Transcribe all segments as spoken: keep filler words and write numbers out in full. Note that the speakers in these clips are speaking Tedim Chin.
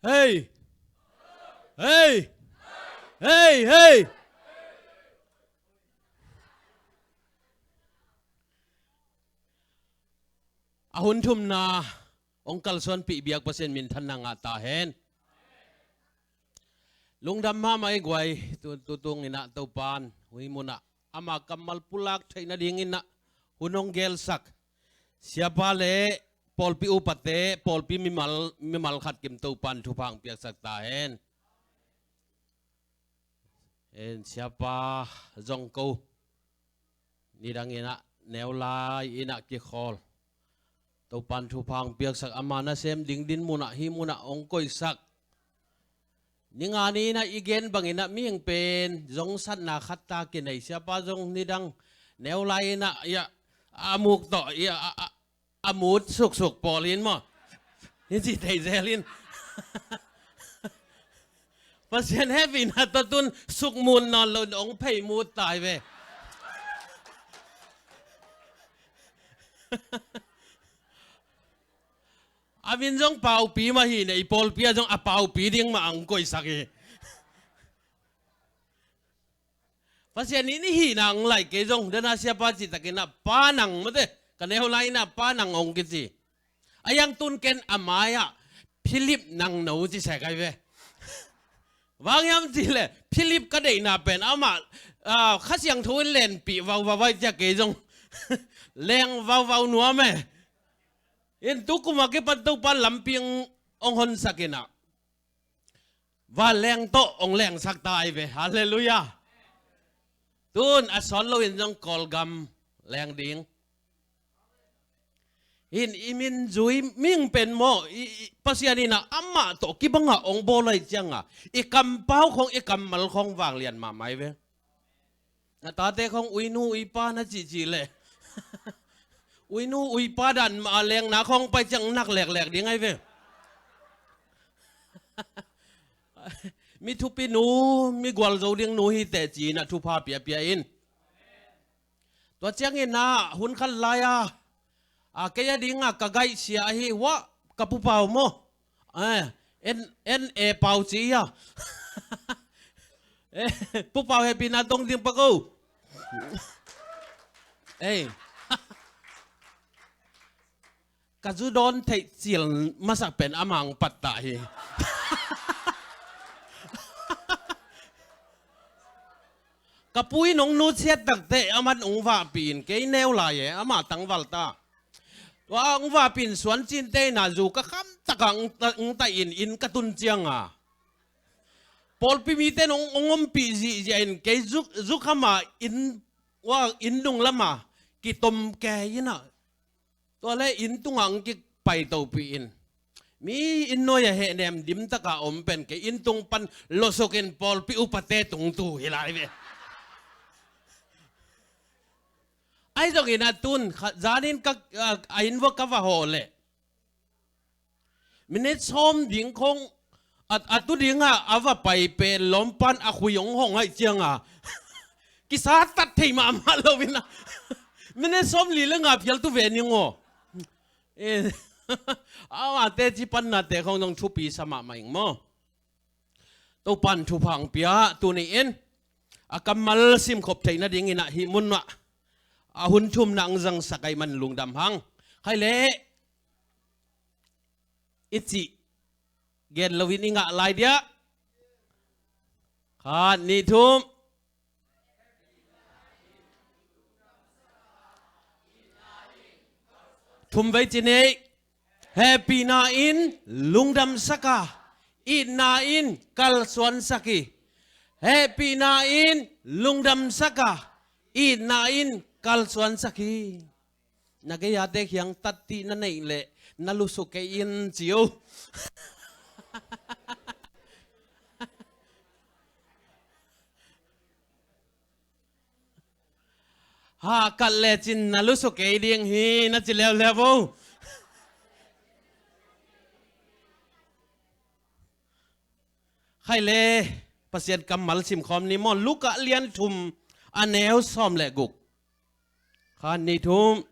Hei! Hei! Hei! Hei! A hun thumna hong kalsuanpih biak Pasian minthanna ngah ta hen. Lungdam mahmah ei guai, tu, tu tung inah Topan hih munah ama kammal pulak theih nading inah hun hong gelsak siapa le pawlpi upate, pawlpi mimal, mimal khat kim Topan thupha hong piaksak ta hen. En siapa zong ko nidang inah neu lai inah kikhawl Topan thupha hong piaksak ama nasem ding din munah hih munah hong koihsak. Ninga ni inah i gen bang inah mihing pen zongsatna khat ta kinei siapa zong nidang neu lai inah ia a muk tawh ia a, a, a mut suksuk pawl in maw? Hi ci thei zel in. Pasian hehpihna tawh tun sukmut nawn lo in hong phei mut tai ve. A min zong Paupi mah hi ne, i pawlpi ah zong a Paupi ding mah ang koihsak hi. Pasian in i hihna ang laih kei zong, dana siapa cihtakin ah Pa Nang mate, ka neu lai inah Pa Nang hong kici. A yang tun ken a mai-ah Philip Nang No ci sek ai ve. Bang hiam cihleh Philip ka deihna pen amah, ah, Kha Siangtho in lenpih vauvau ai cia kei zong leng vauvau nuam e. In tu kuma kipan Topan lampi hong honsak inah vanleng tawh hong lengsak ta ai ve. Halleluiah. Tun a sawt loin zong Kawlgam leng ding. In i min zui ming pen maw, i, i, Pasian inah amah tawh kibangah hong bawl ai cianga i kampau khong i kammal khong vanglian mahmah ai ve. Na tate khong uinu uipa na cihcih leh uinu uipa dan mah a lengna khong pai ciang nak leklek ding ai ve. Mi thupi nu, mi gualzo ding nu hi teh ci inah thupha piapia in. Tua ciangin ah hun khat lai-a, a, kei a dingah ka gaihsia ahi, wah, ka pupau maw? Eh, en, en e pau ci ia. Eh, pupau hehpihna tong ding pak o. Ei. Ka zu dawn theih cil masak pen amah ang pattah hi. Ka pu in hong nutsiat takte aman hong vahpih in kei neu lai e, amah tangval ta. Tua hong vahpih in suan cinte ina zu ka kham takah hong ta-, hong taih in inn ka tun cianga pawlpi mite in hong, hong ompih zihziah in kei zu, zu khama inn, ua, inn dung lama kitom kei ina. Tua le inn tungah hong kipai topih in. Mi inn nuai a hehnem dim taka om pen kei inn tung pan losuk in pawlpi upate tung tu hi lai ve. Ai zong ina tun, kha-, zanin ka, a, a inn vua ka va hawh leh. Minute sawm ding khong, a, a tu dinga, a va pai pen lawmpan a khui hong hong aih cianga. Kisa tat thei mahmah lo ina. Minute sawm li le nga phial tu ve ning aw. Eh, a, a teci panna te khong zong thupi sa mahmah ing maw. Topan thupha hong pia tuni in. A kammal simkhop theih nadingin ah hih mun ah. A hun thumna hong zangsak ai man lungdam hang. Khai leh. I cih gen loin i ngah lai dia. Khat, nih, thum. Thum vei ci ni. Hehpihna in lungdamsak a, itna in kalsuansak hi. Hehpihna in lungdamsak a, itna in kalsuansak hi. Na gei-ate khiang tattih na neih leh na lusu kei in ci o. Ha, kat lecin na lusu kei ding hi na ci leuleu o. Khai le, Pasian kammal simkhawm ni maw, Luka lian thum a neu sawm le guk. Khat, nih, thum.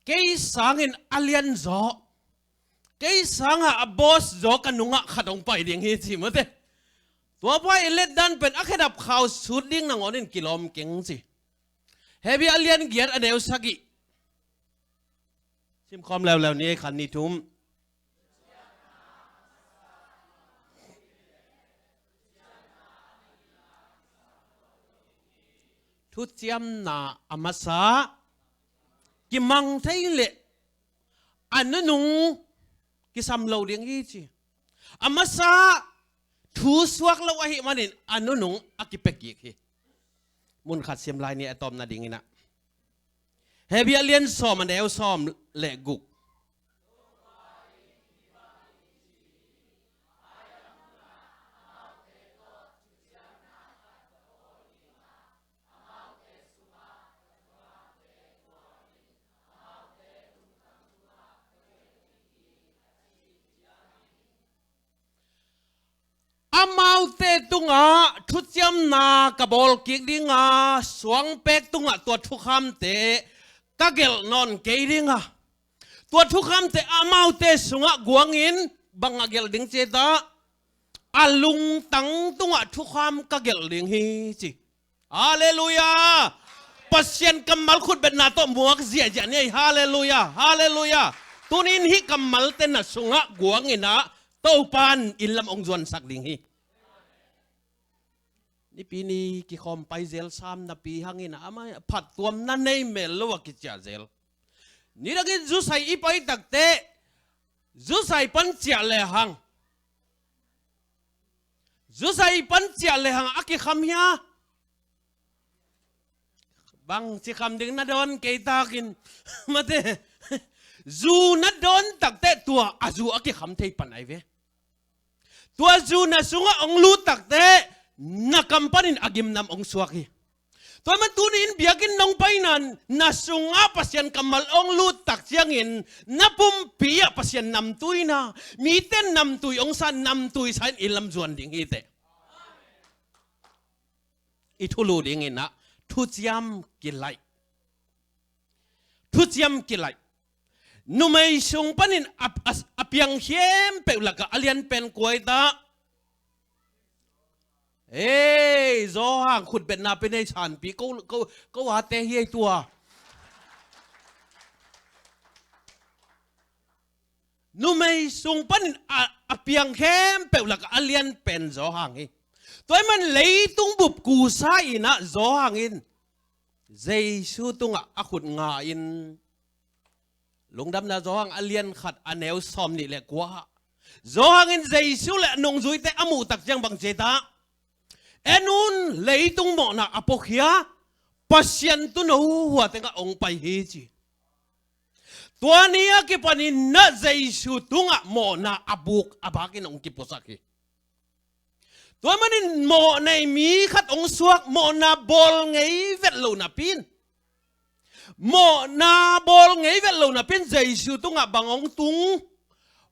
Kei sangin a lian zaw, kei sangah a boss zaw ka nungah khat hong pai ding hi ci mate. Tua pa i letdan pen a khedap khau sut ding nangawnin kilawm keng ci. Hebru a lian giat a neu sagih. Simkhawm leuleu ni ei khan ni thum. Thuciamna a masa kimang thei leh a nunung kisam lo ding hi ci. A masa thu suak lo ahih manin a nunung a kipia kik hi. Mun khat sim lai ni a tawpna dinginah. Hebru a lian sawm a neu sawm le guk. Amaute tungah thuciamna ka bawl kik dinga, suangpek tungah tua thukhamte ka gelh nawn kei dinga. Tua thukhamte amaute sungah guangin bang a gelh ding ci ta, a lungtang tungah thukham ka gelh ding hi ci. Halleluiah. Pasian kammal khutbetna tawh muak ziahziah ni ei. Halleluiah, halleluiah. Tunin hih kammalte na sungah guanginah Topan inn lam hong zuansak ding hi. Nipi ni kikhawm pai zel sam napi hangin a ama phattuamna nei mel lo a kiciah zel. Nidangin zusai i pai takte, zusai pan ciah lehang, zusai pan ciah lehang a kikham hia? Bang ci kham ding na dawn kei takin mate. Zu na dawn takte tua a zu a kikham thei pan ai ve. Tua zu na sungah hong lut takte na kam panin a gimnam hong suak hi. Tua man tunin biakinn nong paina na sungah Pasian kammal hong lut tak ciangin na pumpi ah Pasian namtuina, miten namtui hong sa, namtui sa in inn lam zuan ding hi teh. I thulu dinginah thuciam kilaih. Thuciam kilaih. Numei sung panin a, a, a piang khempeuh lakah a lian pen kua hi ta? Ei, Johan khutbetna pen ei sanpi ko, ko, ko ate hi ei tua. Numei sung panin a, a piang khempeuh lakah a lian pen Johan hi. Tua hi man leitung bup kusa inah Johan in Jesu tungah a khut nga in, Lungdamna Johan a lian khat a neu sawm nih le kua. Johan in Jesu le a nungzuite a muh tak ciang bang ci ta? En un, leitung mawhna a puakhia, Pasian tuuno hua tengah hong pai hi ci. Tua ni a kipanin na Jesu tungah mawhna a buk a bakin hong kipuasak hi. Tua manin mawh nei mi khat hong suak, mawhna bawl ngei vet lo napi in, mawhna bawl ngei vet lo napi in Jesu tungah bang hong tung?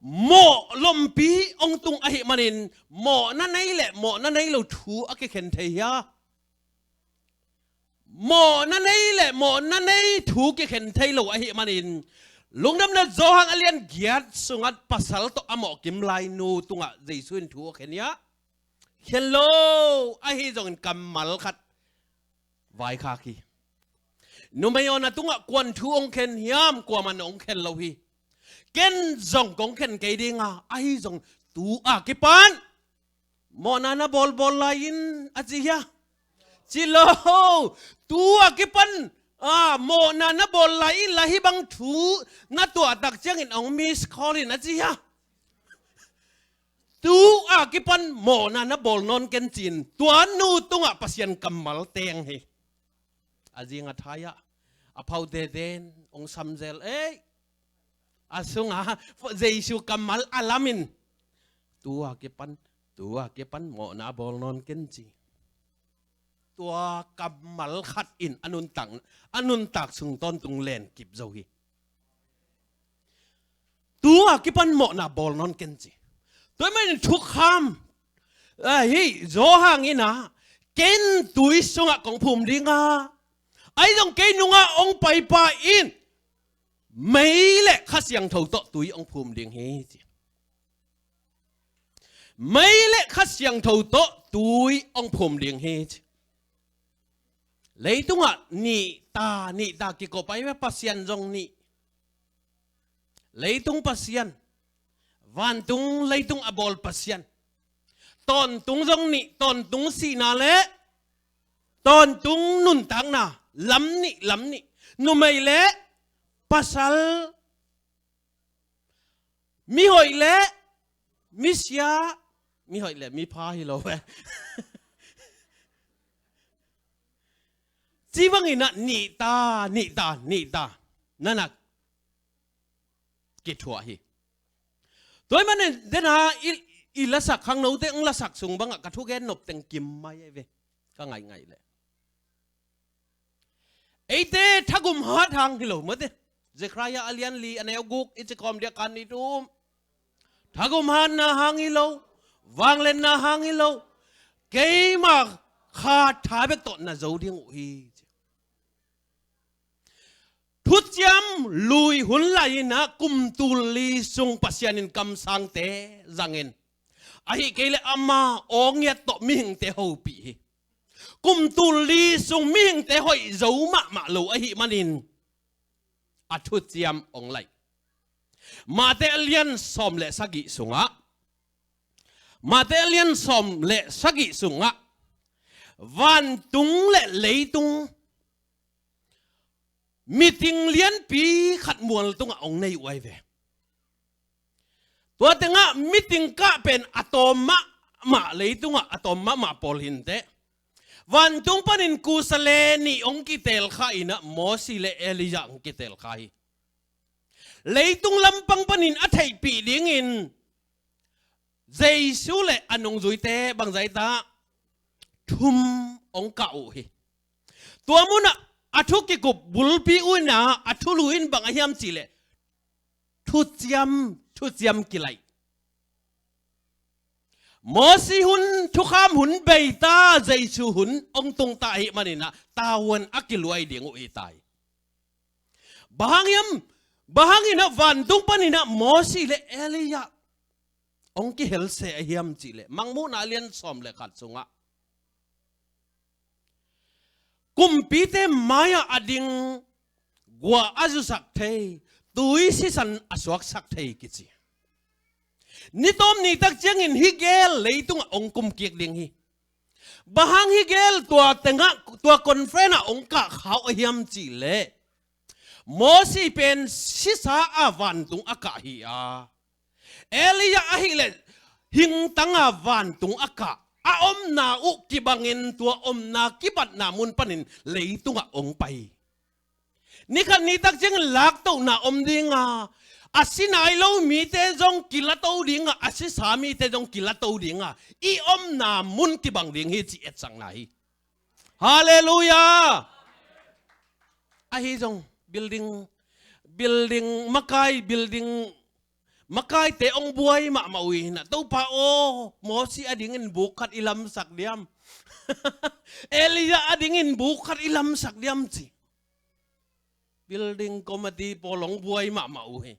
Mawh lompi hong tung ahih manin mawhna nei le mawhna nei lo thu a kikhen thei hia? Mawhna nei le mawhna nei thu kikhen thei lo ahih manin Lungdamna Johan a lian giat sungah pasal tawh a mawh kim lai nu tungah Jesu in thu a khen hia? Khen lo. Ahi zongin kammal khat vaikhak hi. Numei aw, na tungah kuan thu hong khen hiam? Kuaman hong khen lo hi. Ken zong kong khen kei dinga, ahi zong tu a kipan mawhna na bawlbawl lai in a ci hia? Ci lo. Tu a kipan a mawhna na bawl lai in la hih bang thu na tuah tak ciangin hong miss call in a ci hia? Tu a kipan mawhna na bawl nawn ken ci-in tua nu tungah Pasian kammal teng hi. A zing a thai-ah a phaute ten hong samzel ei. A sungah Jesu kammal a lamin tu a kipan, tu a kipan mawhna bawl nawn ken ci. Tua kammal khat in a nuntak, a nuntak sung tawntung len kip zo hi. Tu a kipan mawhna bawl nawn ken ci. Tua manin thukham ahi Johan in a, ken tui sungah kong phum dinga, Ahi zong kei nungah hong paipa in mei le Kha Siangtho tawh tui hong phum ding hi ci. Mei le Kha Siangtho tawh tui hong phum ding hi ci. Leitungah nih ta, nih ta kiko pai ve, Pasian zong nih. Leitung Pasian, vantung leitung a bawl Pasian. Tawntung zong nih, tawntung sihna le tawntung nuntakna, lam nih, lam nih. Numei le pasal, mihoih le misia, mihoih le mipha hi lo ve. Ci bangin ah nih ta, nih ta, nih ta. Nanak kithuah hi. Tua ahih manin dena i, i lasak khangnote hong lasak sung bangah ka thugen nop teng kim mai ahi ve. Ka ngaih ngaih leh. Eite thagum hat hang hi lo mate. Zekhariah a lian li a neu guk i ci khawm diak kan ni tum. Thagum hatna hang hi lo. Vanglenna hang hi lo. Keima kha tha bek tawh na zo ding uh hi. Thuciam lui hun lai-in ah kum tul li sung Pasian in kamsangte zangin, ahih kei leh ama awngiat tawh mihingte hopih hi. Kum tul li sung mihingte hoih zo mahmah lo ahih manin a thuciam hong laih. Mate a lian sawm le sagih sungah, Mate a lian sawm le sagih sungah vantung le leitung meeting lianpi khat mual tungah hong nei uh ahi ve. Tua tengah meeting kah pen a tawm mahmah, leitungah a tawm mahmah pawl hinteh. Vantung panin kusa le nih hong kitelkha in ah Mosi le Elijah hong kitelkha hi. Leitung lampang panin a theihpih dingin Jesu le a nungzuite bangzah ta thum hong kah uh hi. Tua munah a thu kikup bulpi uh in ah a thulu in bang a hiam cihleh thuciam, thuciam kilaih. Mosi hun thukham hun bei ta, Jesu hun hong tung ta ahih manin ah tavuan a kiluai ding uh hi ta hi. Bang hang hiam, bang hangin ah vantung panin ah Mosi le Elijah hong kihel se a hiam cihleh Mangmuhna a lian sawm le khat sungah kumpite mai-ah a ding, gua a zusak thei, tui sisan a suaksak thei kici. Ni tawm ni tak ciangin hih gel leitungah hong kumkik ding hi. Bang hang hih gel tua tengah, tua conference ah hong kah khau a hiam cihleh Mosi pen sisa a vantung a kah hi a, Elijah ahih leh hingtang a vantung a kah, a omna uh kibangin tua omna kibatna mun panin leitungah hong pai. Ni khat ni tak ciangin laktohna om ding a, a si nai lo mite zong kilato ding a, a sisa mite zong kilato ding a, i omna mun kibang ding hi ci etsakna hi. Halleluiah. Ahi zong building, building makai, building makaite hong buai mahmah uh hi in ah, Topa aw, Mosi a dingin buk khat i lamsak diam? Elijah a dingin buk khat i lamsak diam ci building committee pawl hong buai mahmah uh hi.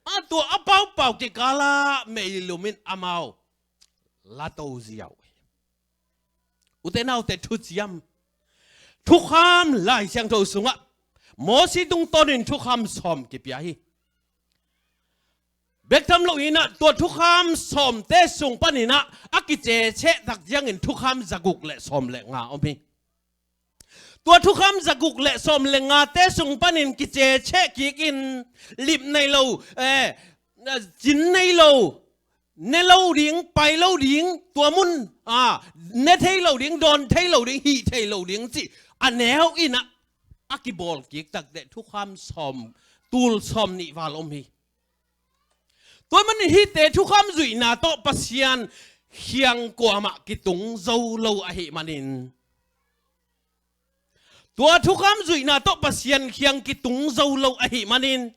A tua a paupau kikala meilum in amau lato ziau hi. Ute naute, thuciam, thukham Lai Siangtho sungah Mosi tungtawnin thukham sawm kipia hi. Bek tham lo in ah tua thukham sawmte sung panin ah a kiceceh tak ciangin thukham zaguk le sawm le nga om hi. Tua thukham zaguk le sawm le ngate sung panin kiceceh kikin lip nei lo, eh, cin nei lo, ne lo ding, pai lo ding, tua mun, ah, ne thei lo ding, dawn thei lo ding, hih thei lo ding cih a neu in ah a kibawl kik takteh thukham sawm, tul sawm nih val om hi. Tua manin hihte thukham zuihna tawh Pasian khiang kuamah kitung zo lo ahih manin, tua thukham zuihna tawh Pasian khiang kitung zo lo ahih manin,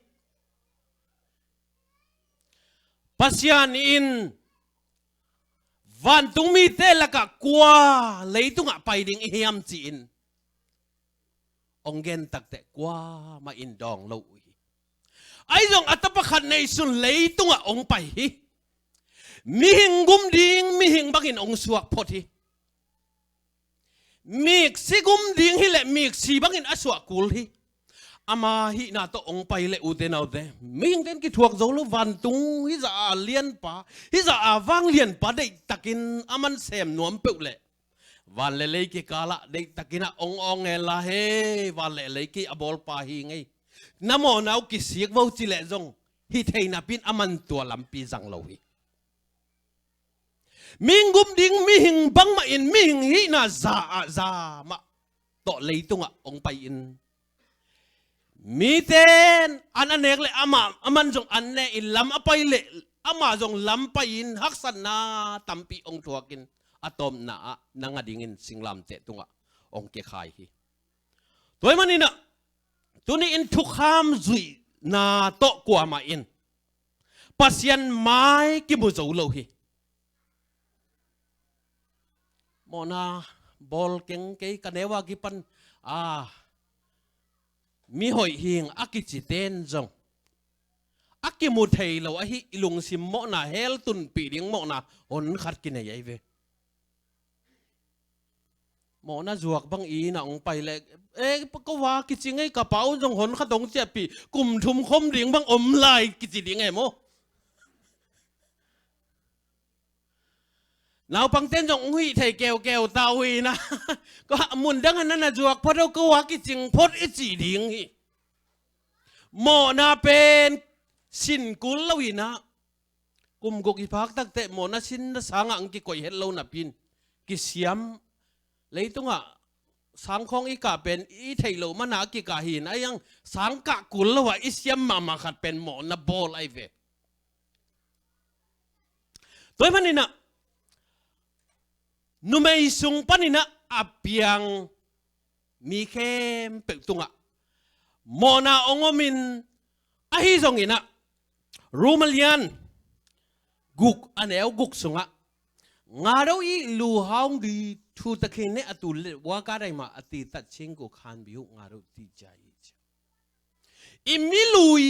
Pasian in vantung mite lakah kua leitungah pai ding i hiam ci-in hong gen takteh kuamah in dawng lo uh hi. Ahi zong a tapa khat neisun leitungah hong pai hi. Mihing gum ding mihing bangin hong suak phot hi. Miksi gum ding hileh miksi bangin a suah kul hi. Ama hihna tawh hong pai leh ute naute, mihingte in kithuak zo lo, vantung hizah a lianpa, hizah a vanglianpa deihtakin a man sem nuam peuh leh, van le lei kikalah deihtakin ah hong awng ngen la, hei, van le lei kei a bawlpa hi ngei, na mawhna uh kisik vo ci leh zong hih thei napi in a man tua lampi zang lo hi. Mihing gum ding mihing bangmah in mihing hihna za ah za mah tawh leitungah hong pai-in, mite in an a nek leh amah, a man zong an ne-in lam a pai leh amah zong lam pai-in haksatna tampi hong thuakin a tawpna ah nang a dingin singlamteh tungah hong kikhai hi. Tua ahih manin ah tuni-in thukham zuihna tawh kuamah in Pasian mai kimu zo lo hi. Mawhna bawl keng kei, ka neu a kipan, a, mihoih hing a kicite in zong a kimu thei lo ahi i lungsim mawhna hel tunpih ding mawhna hon khat kinei ahi ve. Mawhna zuak bang i na hong pai leh, e, ko va kici ngei, ka pa un zong hon khat hong ciahpih, kum thum khom ding bang om lai kici ding e maw? Naupangte in zong hong hih thei keukeu ta uh hi na. Ko, mun dang a na na zuak phot o, ko va kicing phot i ci ding hi. Mawhna pen sin kul lo hi na. Kum guk i phak takteh mawhna sinna sangah hong kikoih het lo napi in kisiam. Leitungah sangkhawng i kah pen i theih loh mana a kikah hi na, ahi zong sang kah kul lo ah i siam mahmah khat pen mawhna bawl ahi ve. Tua ahih manin ah numei sung panin ah a piang mi khempeuh tungah mawhna hong om in, ahi zongin ah Rom a lian guk a neu guk sungah, ငါတို့၏လူဟောင်းသည် ထိုသခင်နှင့်အတူ လက်ဝါးကပ်ထိုင်မှ အသေသတ်ခြင်းကို ခံပြီဟု ငါတို့သိကြ၏. I milui,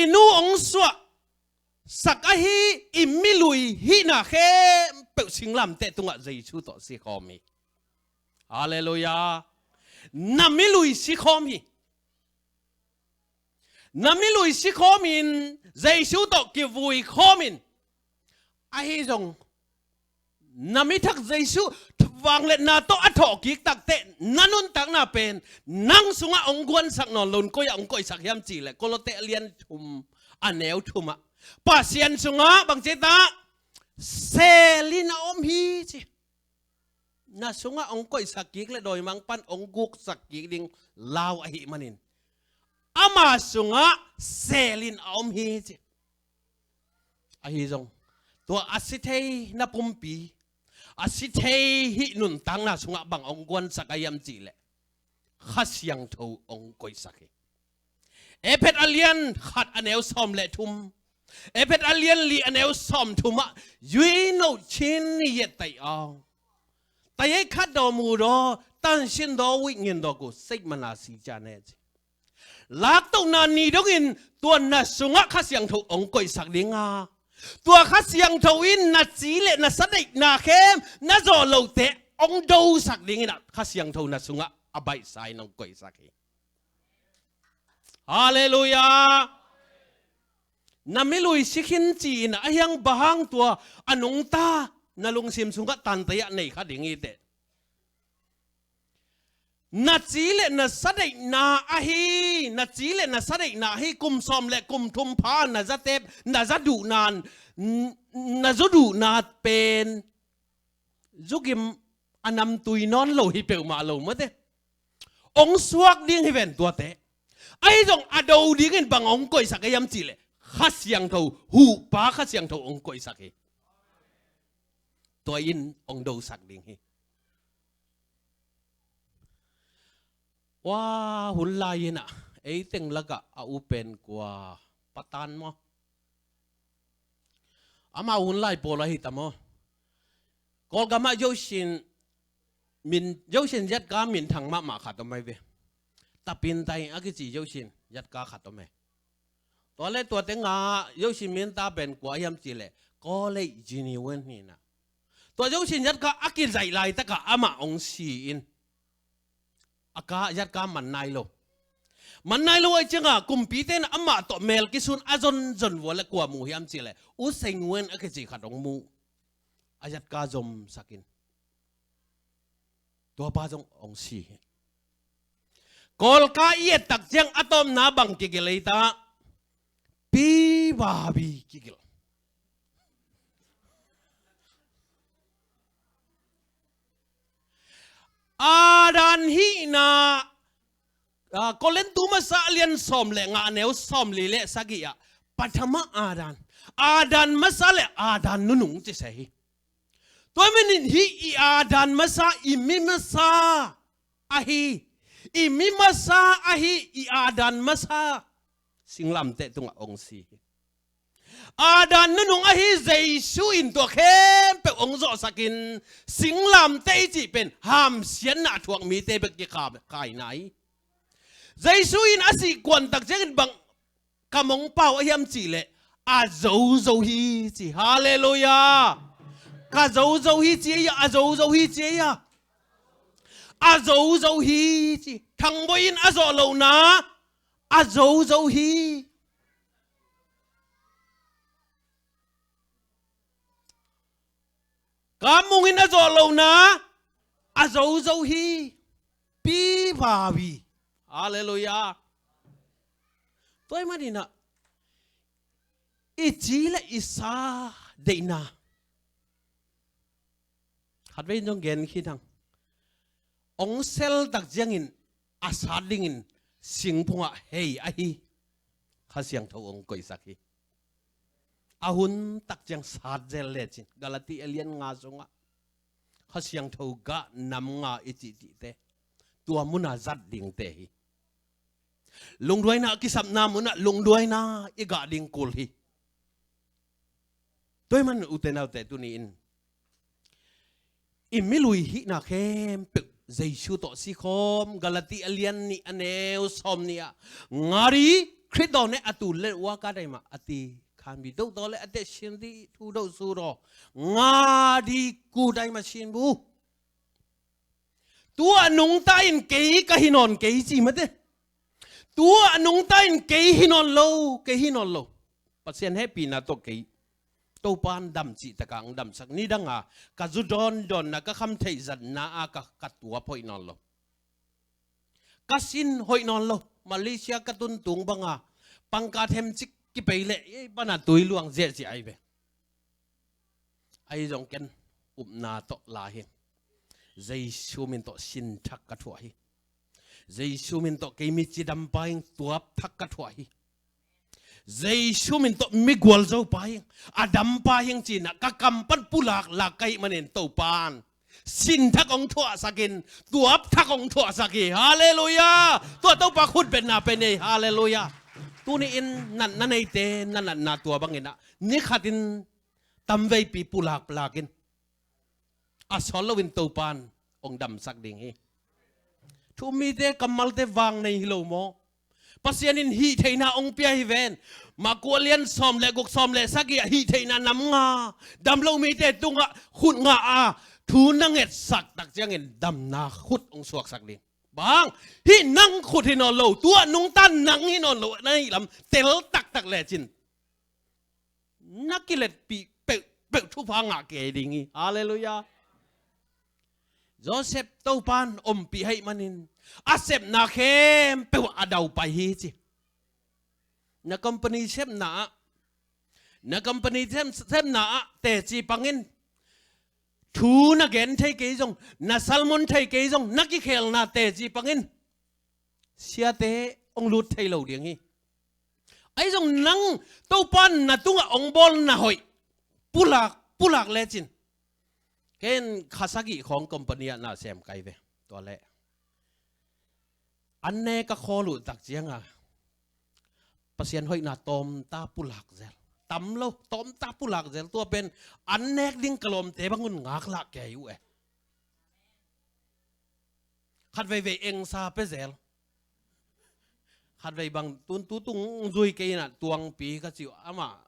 i nu hong suahsak ahi i milui hihna khempeuh singlamteh tungah Jesu tawh sikhawm hi. Halleluiah. Na milui sikhawm hi. Na milui sikhawm in, Jesu tawh kivui khawm in, ahi zong na mi thak Jesu vangliatna tawh a thawhkik takteh na nuntakna pen nang sungah hong guansak nawn lo in, koi ah hong koihsak hiam cih leh Kolose a lian thum a neu thum ah, Pasian sungah bangci ta, seel in a om hi ci. Na sungah hong koihsak kik leh dawimangpa'n hong guksak kik ding lau ahih manin, ama sungah seel in a om hi ci. Ahi zong tua a si thei na pumpi, a si thei hih nuntakna sungah bang hong guansak a hiam cih leh Kha Siangtho hong koihsak hi. Efesa a lian khat a neu sawm le thum, Efesa a lian li a neu sawm thum ah, 因为亲你也得哦， တရိပ်ခတ်တော်မူသော သန့်ရှင်းသောဝိညာဉ်တော်ကို စိတ်မနာစေကြနှင့်. Laktohna ni dongin tua na sungah Kha Siangtho hong koihsak ding a, tua Kha Siangtho in na ci le na sadeihna khem na zawh lote hong dosak dingin ah Kha Siangtho na sungah a baihsa in hong koihsak hi. Halleluiah. Na milui si khin ci-in ah, ahi zong bang hang tua a nungta na lungsim sungah tantei ah nei kha ding hi teh. Na ci le na sadeihna ahi, na ci le na sadeihna ahi, kum sawm le kum thum pha na zatep, na zaduhna, n-, na zuduhna pen zugim a namtui nawn lo hi peuhmah lo mate. Hong suak ding hi ven tuate. Ahi zong a do dingin bang hong koihsak a hiam cih leh Kha Siangtho, huhpa Kha Siangtho hong koihsak hi. Tua in hong dosak ding hi. Ua, hun lai-in ah ei teng lakah a u pen kua, Patan maw? Amau hun lai pawl ahi ta maw? Kawlgam ah Josin min, Zosin yatka minthang mahmah khat om ahi ve. Tapintai a kici Zosin yatka khat om e. Tua le tua teng a Zosin minta pen kua hiam cih leh Kawlei Jiniwen hi na. Tua Zosin yatka a kizaih laitak ah amah hong si in, a ka, yatka man nai lo. Man nai lo ahih ciangin kumpite in amah tawh mel kisun a zonzon uh a le kua mu hiam cih leh U Seng Wen a kici khat hong mu. A yatka zomsak in tua pa zong hong si hi. Kawlka i et tak ciang a tawpna bang kigelh ei ta? Pi Babi kigelh. Adam hihna, ah, Korintu masa a lian sawm le nga, a neu sawmli le sagih ah, Pathama Adam, Adam masa le Adam nunung ci se hi. Tua manin hih i Adam masa, i mi masa ahi, i mi masa ahi, i Adam masa singlamteh tungah hong si hi. Adam nunung ahi Jesu in tua khempeuh hong zawhsak in, singlamteh i cih pen hamsiatna a thuak mite bek kikhaina hi. Jesu in a sih kuan tak ciangin bang kam hong pau a hiam cih leh, a zozo hi ci. Halleluiah. Ka zozo hi ci ei a, a zozo hi ci ei a. A zozo hi ci. Thang Bawi in a zawh lohna a zozo hi. Kam Mung in a zawh lohna a zozo hi. Pi Babi. Halleluiah. Tua ahih manin ah i ci le i sa deihna khatvei in zong gen khin hang. Hong sel tak ciangin a sat dingin singphungah hei ahi Kha Siangtho hong koihsak hi. A hun tak ciang sat zel lecin Galati a lian nga sungah Kha Siangtho gah nam nga i cihcihte tua muna zat dingte hi. Lungduaina a kisapna munah lungduaina i gah ding kul hi. Tua ahih manin ute naute tuni in i milui hihna khempeuh Jesu tawh sikhawm, Galati a lian nih a neu sawmnih ah, ngari Khrih dawn e a tul le uaka daima a ti khanbi, doh tawh le a teh sin di thu doh suraw, ngadi ku daima sin bu. Tua nungta in kei ka hi nawn kei ci mate. Tua nungta in kei hi nawn lo, kei hi nawn lo. Pasian hehpihna tawh kei Topan dam cih takah ang damsak. Nidanga ka zu dawndawnna, ka khamtheih zatna a ka, ka tuap hoih nawn lo. Ka sin hoih nawn lo. Malaysia ka tuntung banga pangka themcik kipei leh ei pana tui luang ziahziah ahi ve. Ahi zong ken upna tawh la hi. Jesu min tawh sin thak ka thuah hi. Jesu min tawh kei mi cidampa hi ing, tuap thak ka thuah hi. Jesu min tawh mi gualzopa hi ing, a dampa hi ing cinah ka kam pan pulak lak ka hih manin Topan sin thak hong thuahsak in, tuap thak hong thuahsak hi. Halleluiah. Tua Topa khutbetna pen ei. Halleluiah. Tuni in natna neite na natna tua banginah ni khatin tamveipi pulak lakin a sawt loin Topan hong damsak ding hi. Thu-um mite kammalte vang nei hi lo maw? Pasian in hih theihna hong pia hi ven. Marku a lian sawm le guk, sawm le sagih ah hih theihna nam nga, dam lo mite tungah khut ngah a thu na ngetsak tak ciangin damna khut hong suaksak ding. Bang, hih nang khut hi nawn lo, tua nungta nang hi nawn lo na hih lam tel taktak lecin na kiletpih peuhpeuh thupha ngah kei ding hi. Halleluiah. Joseph Topan ompih ahih manin a sepna khempeuh a daupai hi ci. Na company sepna ah, na company sem, sepna ah teci pangin, thu na gen thei kei zong, na sermon thei kei zong, na kikhelna teci pangin siate hong lut thei lo ding hi. Ahi zong nang Topan na tungah hong bawl na hoih pulak, pulak lecin. Ken kha sagih khawng company ah na sem kai ve. Tua leh an nek a khawl uh tak cianga Pasian hoihna tawmta pulak zel. Tam lo, tawmta pulak zel. Tua pen an nek ding ka lawmte bangun ngaklah kei uh e. Khat veivei engsa pia zel. Khat vei bang tun tutung zui kei inah Tuangpi ka ci uh amah.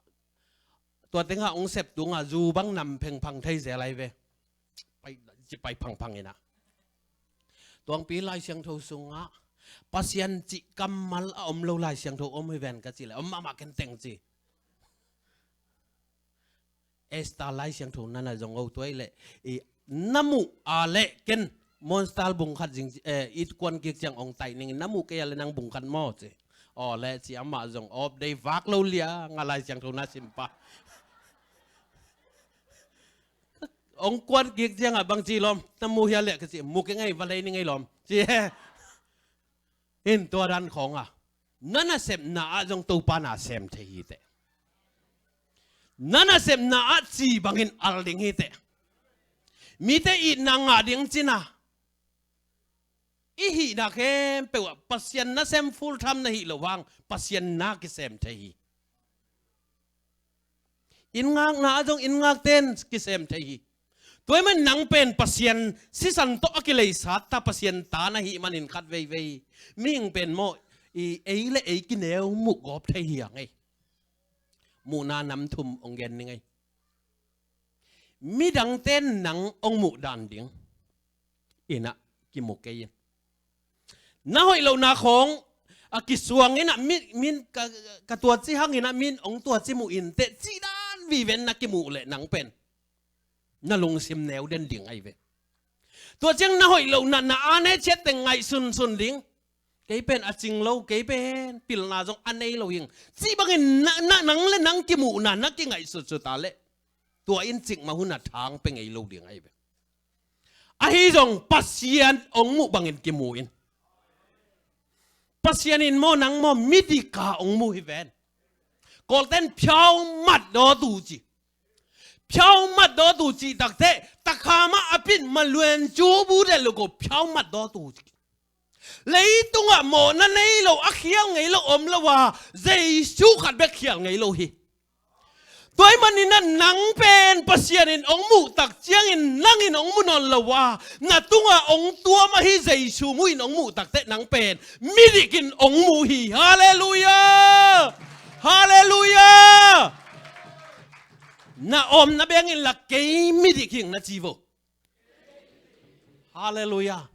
Tua tengah ong sep tungah zu bang nam phengphang thei zel ai ve. Pai, ci pai phangphang inah. Tuangpi Lai Siangtho sungah Pasian cih kammal a om lo Lai Siangtho om hi ven ka ci le om mahmah ken teng ci. Esther Lai Siangtho nana zong o tuai le i na muh a le ken Monster bungkhat zing, eh, i kuan kik ciang ong taih ning na muh kei a le nang bungkhat maw ci. Aw le ci amah zong op dei vak lo lia nga Lai Siangtho na simpa. Ong kuan kik ciangah bang ci lawm na muh hia le ka ci muh kei ngai va lei ni ngai lawm ci he. In tua dan khawngah na nasepna ah zong Topa na sem thei hi teh. Na nasepna ah ci bangin al ding hi teh. Mite itna ngah ding cina i hihna khempeuh ah Pasian nasem full time na hih lo hang Pasian na kisem thei hi. Inn ngakna ah zong inn ngakten kisem thei hi. Tua ahih man nang pen Pasian sisan tawh a kileisat ta Pasian ta na hih manin khat veivei mihing pen maw i ei le ei kineu muh gawp thei hi a ngei. Muhna nam thum ong gen ni ngei. Midangten nang ong muh dan ding inah kimu kei in. Na hoih lohna khawng a kisuang inah min, min ka, ka tuaci hang inah min ong tuaci muh in teh cih dan viven na kimuh leh nang pen na lungsim neu den ding ai ve. Tua ciang na hoih lohna na a ne ciat teng ngaih sunsun ding. Kei pen a cing lo kei pen pilna zong a nei lo hing cih bangin na, na, nang le nang kimuhna na kingaih sutsut a leh tua in cikmah hun a thang pe ngei lo ding ai ve. Ahi zong Pasian ong muh bangin kimu in. Pasian in maw nang maw midika ong muh hi ven. Kawlten phiaumat dawtu ci. Phiaumat dawtu cih takteh takhamah a pit maluen cu bu delh lo ko phiaumat dawtu ci. Leitungah mawhna nei lo a khial ngei lo om lo a Jesu khat bek khial ngei lo hi. Tua ahih maninah nang pen Pasian in ong muh tak ciangin nang in ong mu nawn lo a na tungah ong tuam ahi Jesu muh in ong muh takteh nang pen midik in ong muh hi. Halleluiah. Halleluiah. Na omna bengin la kei midik hing na ci vo. Halleluiah.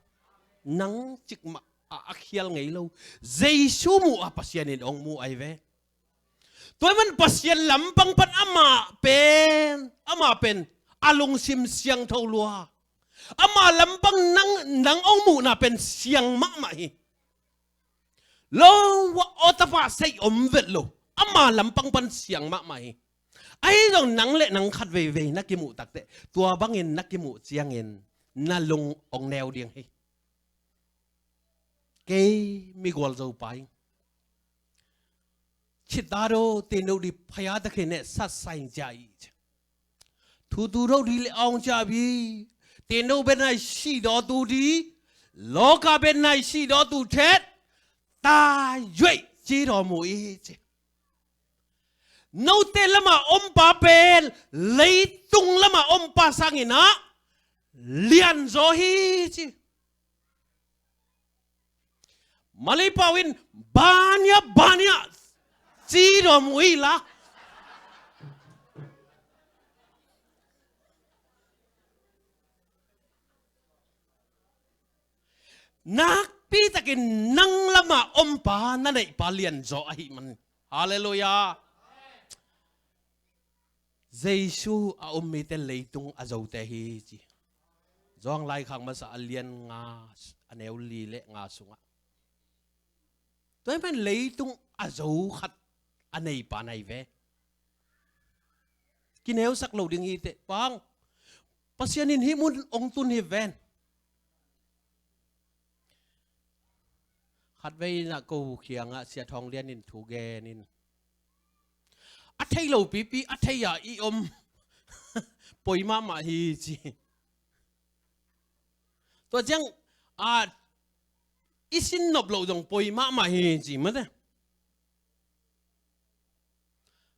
Nang cikmah a a khial ngei lo Jesu muh a Pasian in ong muh ai ve. Tua ahih man Pasian lampang pan amah pen amah pen a lungsim siangtho lua. Amah lampang nang, nang ong muhna pen siang mahmah hi. Lo wa aw tapa sei om vet lo. Amah lampang pan siang mahmah hi. Ahi zong nang le nang khat veivei na kimuh takteh tua bangin na kimuh ciangin na lung ong neu ding hi. Kei migual zo pai. Chitado teno di phaya takhe ne sat saing jai. Thutu do di le aung jabi. Teno benai si do tu di. Loka benai si do tu thet. Ta yoi ci do mu i ci. Note lama om pa pen leitung lama om pa sangin ah lian zaw hi ci. Malay pau in bania bania ci dawm uh hi la. Nakpi takin nang lama om pa na neih pa lian zaw ahih man. Halleluiah. Jesu a um mite leitung a zote hi ci. Zawng laikhak masa a lian nga, a neu li le nga sungah. Tua hi pen leitung a zo khat a nei pa nai ve. Kineusak lo ding hi teh pang. Pasian in hih mun ong tun hi ven. Khatvei in ah ko kiangah Sia Thawng Lian in thu gen in. A thei lo pipi, a thei a i om. Poi mahmah hi ci. Tua ciang a i sin nop loh zong poi mahmah hi ci mate.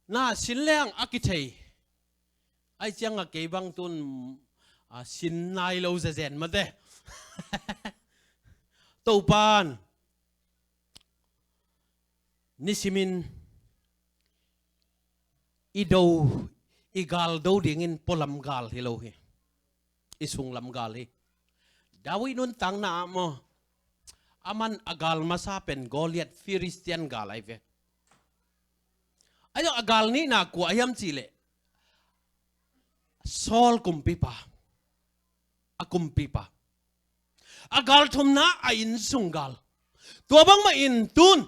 Na sin leng a kithei. Ai ciang a kei bang tun a sin nai lo zezen mate. Topan nisimin i do, i gal do dingin pualam gal hi lo hi. I sunglam gal hi. David nuntakna ah maw, aman a gal masa pen Goliath Philistine gal ahi ve. Ahi zong a gal nihna kua ahi hiam cihleh Saul kumpipa, a kumpipa. A gal thumna a innsung gal. Tua bangmah in tun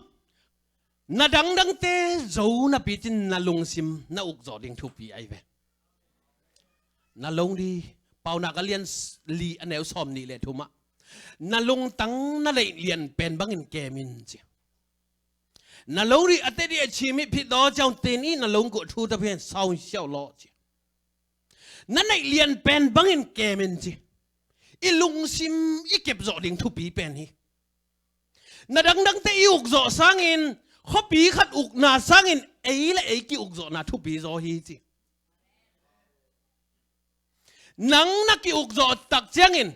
na dangdangte zo napi cin na lungsim na ukzawh ding thupi ahi ve. Na lo ding, Paunak a lian s-, li a neu sawm nih le thumah, na lungtang na neih lian pen bangin kem in ci. Na lo ding a teh ding a cimih phit daw ciang ten i na lo guah thu ta phian sau siau law ci. Na neih lian pen bangin kem in ci. I lungsim i kepzawh ding thupi pen hi. Na dangdangte i ukzawh sangin, khuapi khat ukna sangin ei le ei ki-ukzawhna thupi zaw hi ci. Nang na ki-ukzawh tak ciangin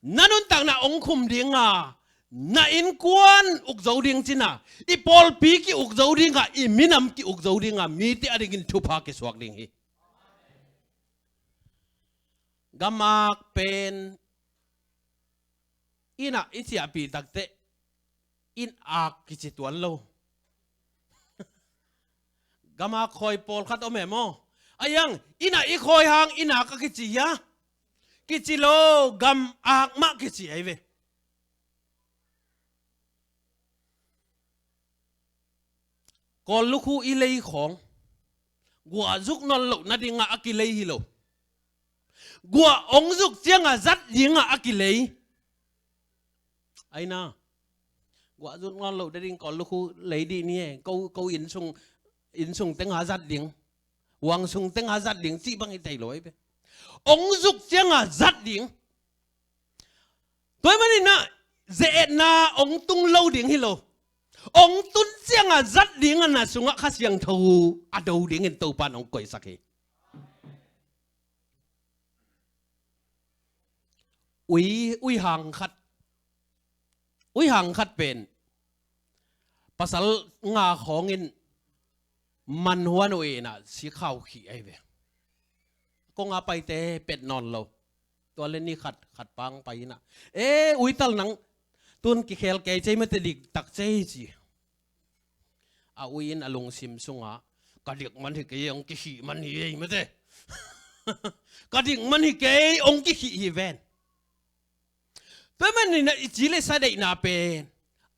na nuntakna hong khum dinga, na innkuan ukzo ding cina, i pawlpi ki-ukzo dinga, i minam ki-ukzo dinga, mite a dingin thupha kisuak ding hi. Gamak pen inn ah i ciahpih takteh inn ak kici tuan lo. Gamak khawi pawlkhat om e maw? A iang inn ah i khawi hang inn ak a kici hia? Kici lo, gam ak mah kici ahi ve. Kawl lukhu i lei khawng guah zuk nawn loh nadingah a kilei hi lo. Guah hong zuk ciangah zat dingah a kilei. Aina, guah zuk nawn loh nading Kawl lukhu lei dih ni e, ko, ko innsung, innsung tengah zat ding, huangsung tengah zat ding cih bang i thei lo ahi ve. Hong zuk ciangah zat ding. Tua ahih manin ah ze-etna hong tung lo ding hi lo. Hong tun ciangah zat dingah na sungah Kha Siangtho a do dingin Topan hong koihsak hi. Ui, ui hang khat, ui hang khat pen pasal nga khawngin manhuan uh inah sikhau khih ahi ve. Kong a paite pet nawn lo. Tua le ni khat, khat pang pai inah, e, uital nang tun kikhel kei cei mate, dik tak cei ci. A ui in a lungsim sungah, ka dik man hi kei, hong kikhih man hi ei mate. Ka dik man hi kei, hong kikhih hi ven. Tua manin ah i ci le sa deihna pen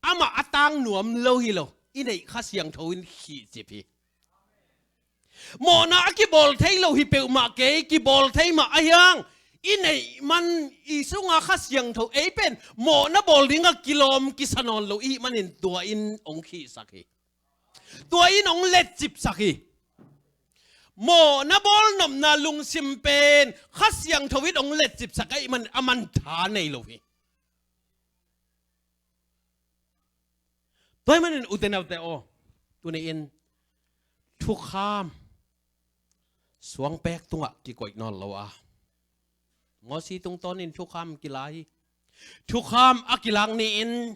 amah a tang nuam lo hi lo, i neih Kha Siangtho in khihcip hi. Mawhna a kibawl thei lo hi peuhmah kei, kibawl thei mah ahi hang, i neih man i sunga Kha Siangtho ei pen mawhna bawl dingah kilawm kisa nawn lo i hih manin tua in hong khihsak hi. Tua in hong letcipsak hi. Mawhna bawl nopna lungsim pen Kha Siangtho in hong letcipsak ahih manin a man tha nei lo hi. Tua ahih manin ute naute aw, tuni in thukham suangpek tungah kikoih nawn lo a, Mosi tungtawnin thukham kila hi. Thukham a kilak ni-in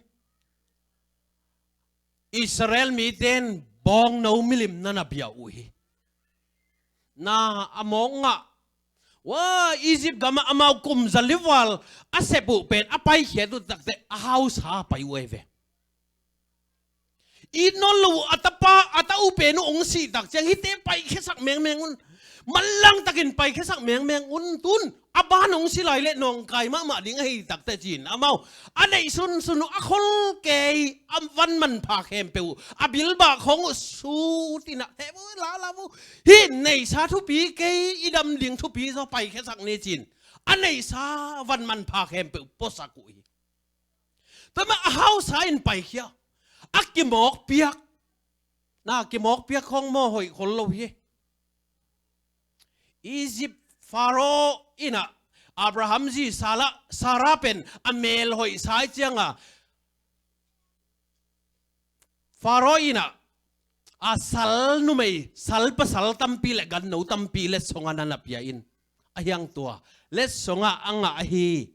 Israel mite in bawngno milim na na bia uh hi. Na a mawk ngah. Wa, Egypt gamah amau kum zali val a sep uh pen a paikhiat uh takteh a hausa pai uh ei ve. It nawn lo uh a tapa, a ta uh pen uh hong sih tak ciang hihte paikhiasak mengmeng un. Manlang takin paikhiasak mengmeng un tun. A ban hong si lai leh nawngkai mahmah ding ahi takteh ci-in amau a neih sunsun uh, a khol kei, a van manpha khempeuh uh, a bilbah khawng uh sut inah, theh bu, la la bu, hih neihsa thupi kei, i dam ding thupi zaw paikhiasak ni ci-in a neihsa van manpha khempeuh puasak uh hi. Tua mah a hausa in paikhia, a kimawkpiak. Na kimawkpiak khawng maw hoih khol lo hi. Egypt Pharaoh inah Abraham zi Sarah, Sarah pen a mel hoihsa ih cianga Pharaoh inah a sal numei, sal pasal tampi le ganno tampi letsonga na na pia in, a hiang tua letsonga a ngah ahi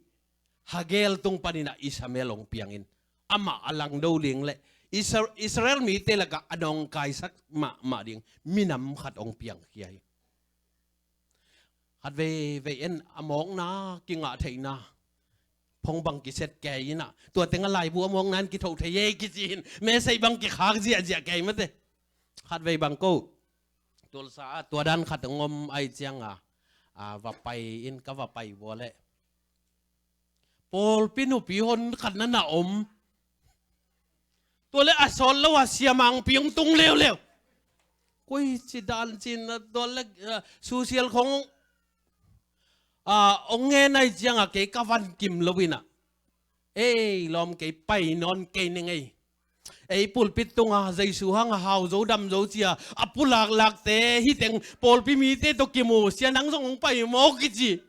Hagar tung paninah Ishmael hong piangin amah a langdo ding le Isra-, Israel mite lakah a nawngkaisak mahmah ding minam khat hong piangkhia hi. Khat veivei in a mawkna kingah theihna phone bang kiset kei in ah, tua teng a laibu a mawkna in kithoh thei ei kici in, message bang kikhak ziahziah kei mate. Khat vei bang ko Tulsa ah tua dan khat hong om ahih ciangin, a, va pai in, ka va pai vua leh pawlpi nupi hon khat na na om. Tua leh a sawt lo a siamangpi hong tung leuleu. Koici dan ci-in, a, tua leh, a, social khong, a, hong ngen ahih ciangin kei ka van kim lo in ah, ei lawm, kei pai nawn kei ning ei. Ei pulpit tungah Jesu hangin hau zo dam zo ci-a a pulaklakte, hih teng pawlpi mite tawh kimu sia, nang zong hong pai maw kici.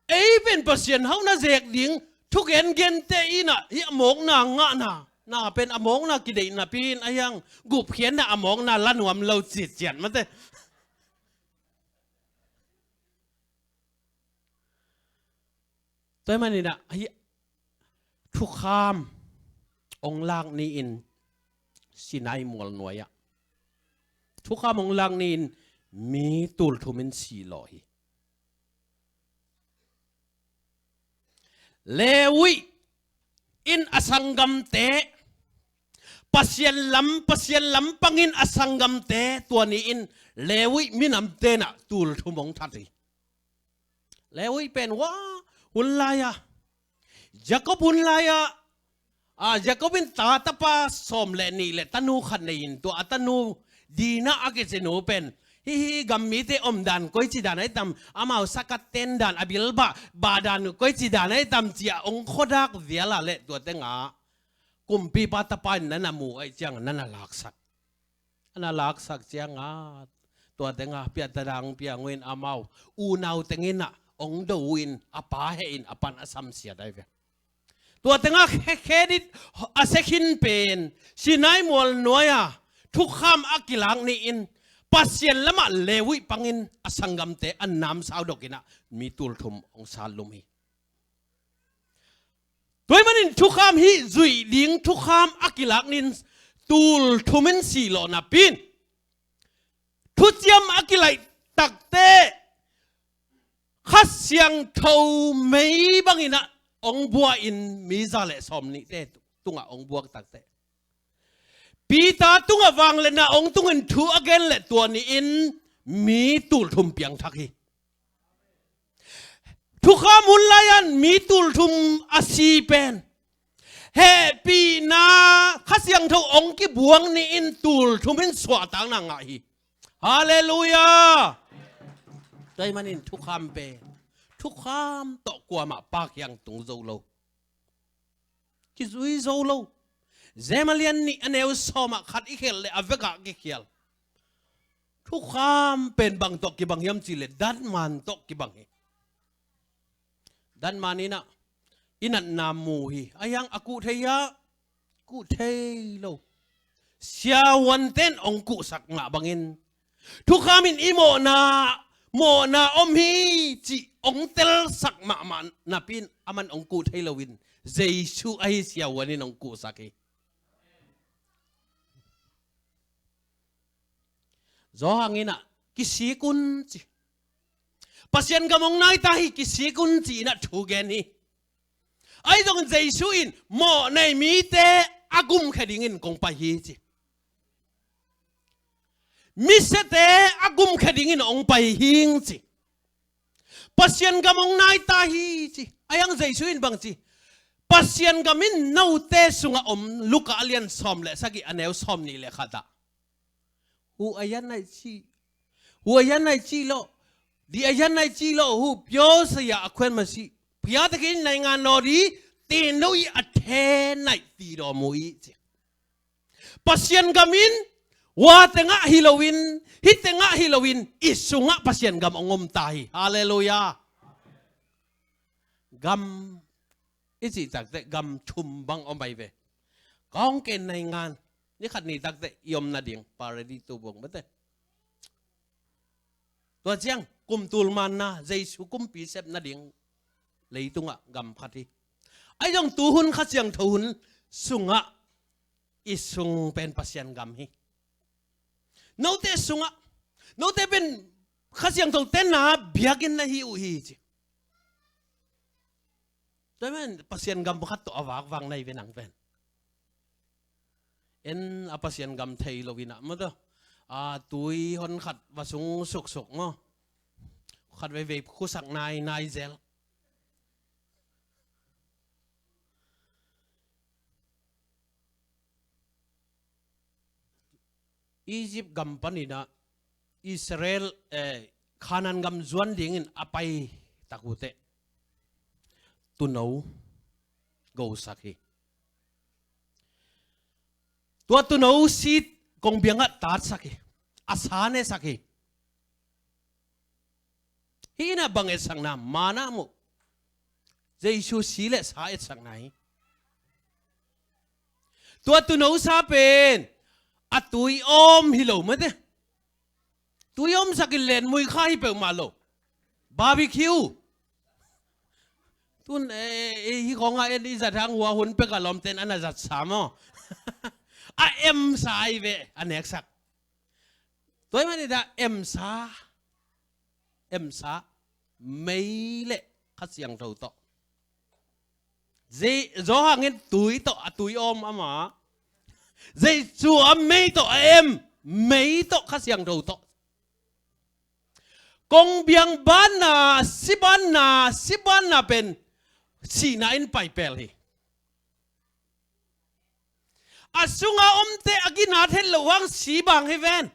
Ei pen Pasian hauhna zek ding thugengente in ah, hih a mawkna ngahna, na pen a mawkna kideih napi in a hiang gupkhiatna a mawkna la nuam lo ciciat mate. Tua ahih manin ah, hih thukham hong lak ni-in Sinai mual nuai-ah thukham hong lak ni-in mi tulthum in si lawh hi. Levi in a sanggamte, Pasian lam, Pasian lam pangin a sanggamte, tua ni-in Levi minamte in ah tulthum hong that hi. Levi pen, wa, hun lai-a, Jacob hun lai-a, a, Jacob in ta tapa sawm le nih le tanu khat nei in, tua a tanu Dina a kici nu pen, hih, hih gam mite omdan koici dan ahi tam, amau sakat ten dan, a bilbah, bah dan koici dan ahi tam ci-a hong khuadak vial a leh tua tengah kumpipa tapa in na na mu ahih ciangin na na laksak. A na laksak ciangin tua tengah piahtadang piang uh in amau unau teng in ah hong do uh in a pa heh in a pan a samsiat ahi ve. Tua tengah khe-, khe dit a sia khin pen Sinai mual nuai-a thukham a kilak ni-in Pasian lamah Levi pangin a sanggamte a namsau dok in ah mi tulthum hong sat lum hi. Tua ahih manin thukham hih zuih ding thukham a kilak ni-in tulthum in si lawh napi in, thuciam a kilaih takteh Kha Siangtho mei bangin ah hong buak in, mi za le sawm nihte tungah hong buak takteh Peter tungah vangliatna hong tungin thu a gen leh tua ni-in mi tulthum piangthak hi. Thukham hun lai-in mi tulthum a si pen hehpihna Kha Siangtho hong kibuak ni-in tulthum in suahtakna ngah hi. Halleluiah. Tua ahih manin thukham pen thukham tawh kuamah pakkhiang tung zo lo. Kizui zo lo. Jem a lian nih a neu sawmah khat i khelh leh a vekah kikhial. Thukham pen bang tawh kibang hiam cih leh datman tawh kibang hi. Datman in ah i natna mu hi. A hiang a kuh thei hiam? Kuh thei lo. Siavuante'n hong kuhsak mah bangin thukham in i mawhna, mawhna om hi cih hong telsak mahmah napi in aman hong kuh thei loin Jesu ahi siavuan in hong kuhsak hi. Johan in ah kisik un ci. Pasian gam hong nai ta hi, kisik un ci in ah thu gen hi. Ahi zongin Jesu in mawhnei mite a gumkhia dingin kong pai hi ci. Misiate a gumkhia dingin hong pai hing ci. Pasian gam hong nai ta hi ci. A hiang Jesu in bang ci? Pasian gam in note sungah om, Luka a lian sawm le sagih a neu sawm nih le khat ah. ผู้อายันในชื่อ ผู้อายันในชื่อโลก ဒီအရပ်၌ရှိသော ဟု ပြောစရာအခွင့်မရှိ ဘုရားသခင်နိုင်ငံတော်သည် သင်တို့၏အထဲ၌တည်တော်မူ၏. Pasian gam in, wa tengah hi loin, hih tengah hi loin, i sungah Pasian gam hong om ta hi. Halleluiah. Gam i cih takteh gam thum bang om ahi ve. Kawngken naingan, ni khat ni takteh i om nading Paradis tuubuang bete. Tua ciang kum tul manna Jesu kumpi sep nading leitungah gam khat hi. Ahi zong tuhun Kha Siangtho hun sungah i sung pen Pasian gam hi. Note sungah, note pen Kha Siangtho tena biakinn na hi uh hi ci. Tua men Pasian gam pakhat tawh a vakvak na hi ve nang pen. En a Pasian gam thei lo inah maw tawh. A tui hon khat va sung suksuk maw. Khat veivei khusak nai nai zel. Egypt gam paninah Israel, eh, Canaan gam zuan dingin a pai tak uh teh tuuno gosak hi. Tua tuuno si kongbiangah tatsak hi. A sa nesak hi. Hih inah bang etsakna, manna mu. Jesu si le sa etsakna hi. Tua tuuno sa pen a tui awm hi lo mate. Tui awm sakin len mui kha hi peuhmah lo. Barbecue. Tun, eh, eh, hi khawngah en i zat hang hua hun pek a lawmten an a zat sa maw. A em sa ahi ve a neksak. Tua ahih manin a em sa, em sa, mei le Kha Siangtho tawh. Zei, Johan in tui tawh, a tui awm ama. Jesu a mei tawh, a em, mei tawh Kha Siangtho tawh. Kongbiang banna, si banna, si banna pen sihna in paipel hi. A sunga omte a gina het loh hang si bang hi ven.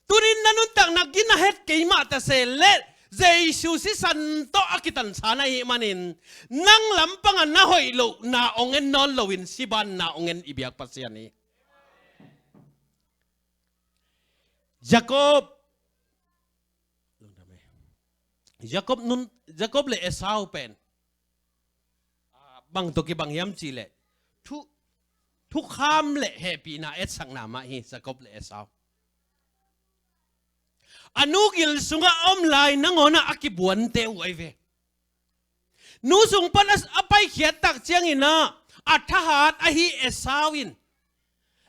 Tunin na nuntakna gina het keimah ta se leh Jesu sisan tawh a kitansa na hih manin nang lampangah na hoih lohna hong en nawn loin si banna hong en i biak Pasian hi. Jacob, Jacob nun, Jacob le Esau pen, ah, bang tawh kibang hiam cihleh thu, thukham le hehpihna etsakna mah hi Jacob le Esau. A nu gil sungah a om lai nangawnah a kibuante uh ahi ve. Nu sung pan a, a paikhiat tak cianginah a thahat ahi Esau in,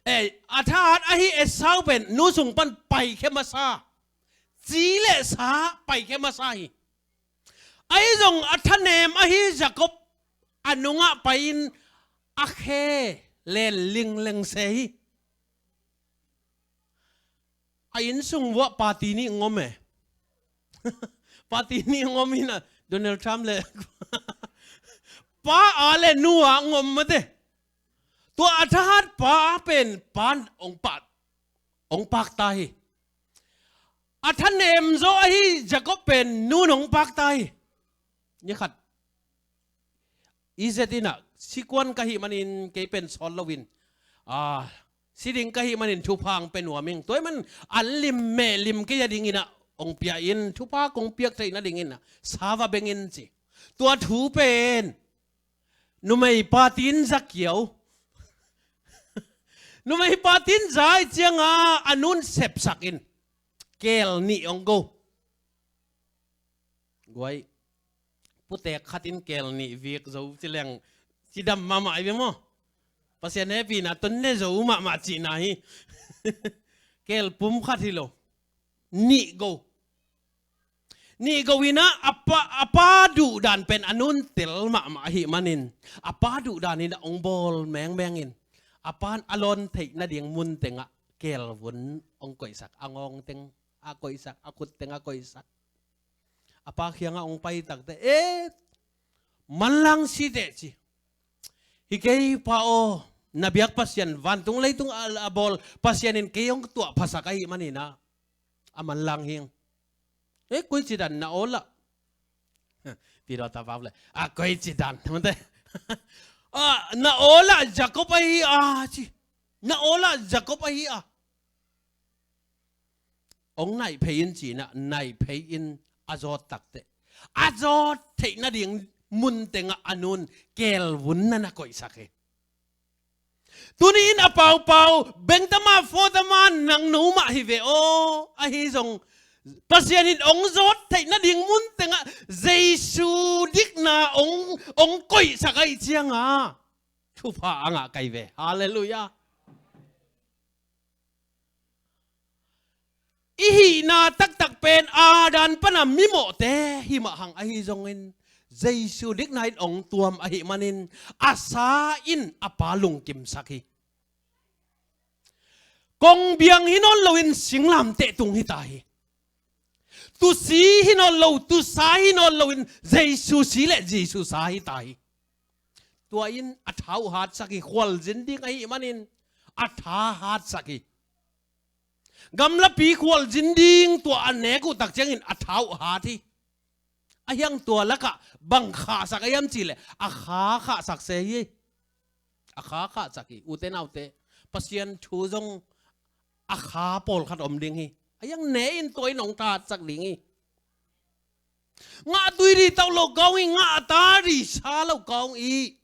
eh, a thahat ahi Esau pen nu sung pan paikhia masa, ci le sa paikhia masa hi. Ahi zong a thanem ahi Jacob a nungah pai-in a khe len lingleng se hi. A innsung vuah party nih ngom e. Party nih ngom inah Donald Trump le pa a le nu a ngom mate. Tua a thahat pa a pen pan hong pak, hong pakta hi. A thanem zaw ahi Jacob pen nun hong pakta hi. Ni khat i zet inah sikuan ka hih manin kei pen sawt loin, ah, si ding ka hih manin thupha hong pia nuam ing. Tua ahih man an lim meh lim kei a dinginah hong pia in, thupha kong piak theih nadinginah sa va beng in ci. Tua thu pen numei party in za kiau. Numei party in za ahih ciangah a nun sepsak in keel nih hong go. Guai, putek khat in keel nih vik zo ci leng cidam mahmah ahi ve maw? Pasian hehpihna tawh ne zo mahmah cihna hi. Keel pum khat hi lo. Nih go. Nih go inah a pa, a pa duhdan pen a nun tel mahmah ahih manin a pa duhdan inah hong bawl mengmeng in a pan a lawn theih nading mun tengah keel vun hong koihsak, a ngawng teng a koihsak, a khut teng a koihsak. A pa kiangah hong pai takte, e, manlang siteh ci. Hi kei pa aw, na biak Pasian, vantung leitung a, a bawl Pasian in kei hong tuahphasak ahih maninah a manlang hing. E, koici dan na aw lah. Pidawt a vap le, a koici dan. A, na aw lah Jacob ahi a ci. Na aw lah Jacob ahi a. Hong naih phei in cinah naih phei in a zawt takteh a zawt theih nading mun tengah a nun keel vun na na koihsak hi. Tuni in a paupau, bengtama fotama nang no mah hi ve aw, ahi zong Pasian in ong zawt theih nading mun tengah Jesu dikna ong, ong koihsak ahih cianga thupha a ngah kai ve. Halleluiah. I hihna taktak pen Adam pana mimawhte himah hang ahi zongin Jesu dikna in ong tuam ahih manin a sa in a Pa lungkimsak hi. Kongbiang hi nawn loin singlamteh tung hi ta hi. Tusi hi nawn lo, tusa hi nawn loin Jesu si le Jesu sa hi ta hi. Tua in a tha uh hatsak hi, khualzin ding ahih manin a tha hatsak hi. Gamlapi khualzin ding tua a nek uh tak ciangin a tha uh hat hi. A hiang tua lakah bang khahsak a hiam cihleh a kha khahsak se hi. A kha khahsak hi. Ute naute, Pasian thu zong a kha pawlkhat om ding hi. A hiang ne in tua in ong tha hatsak ding hi. Ngah tui ri tauh lo kawng hi, ngah ta ri sa lo kawng hi.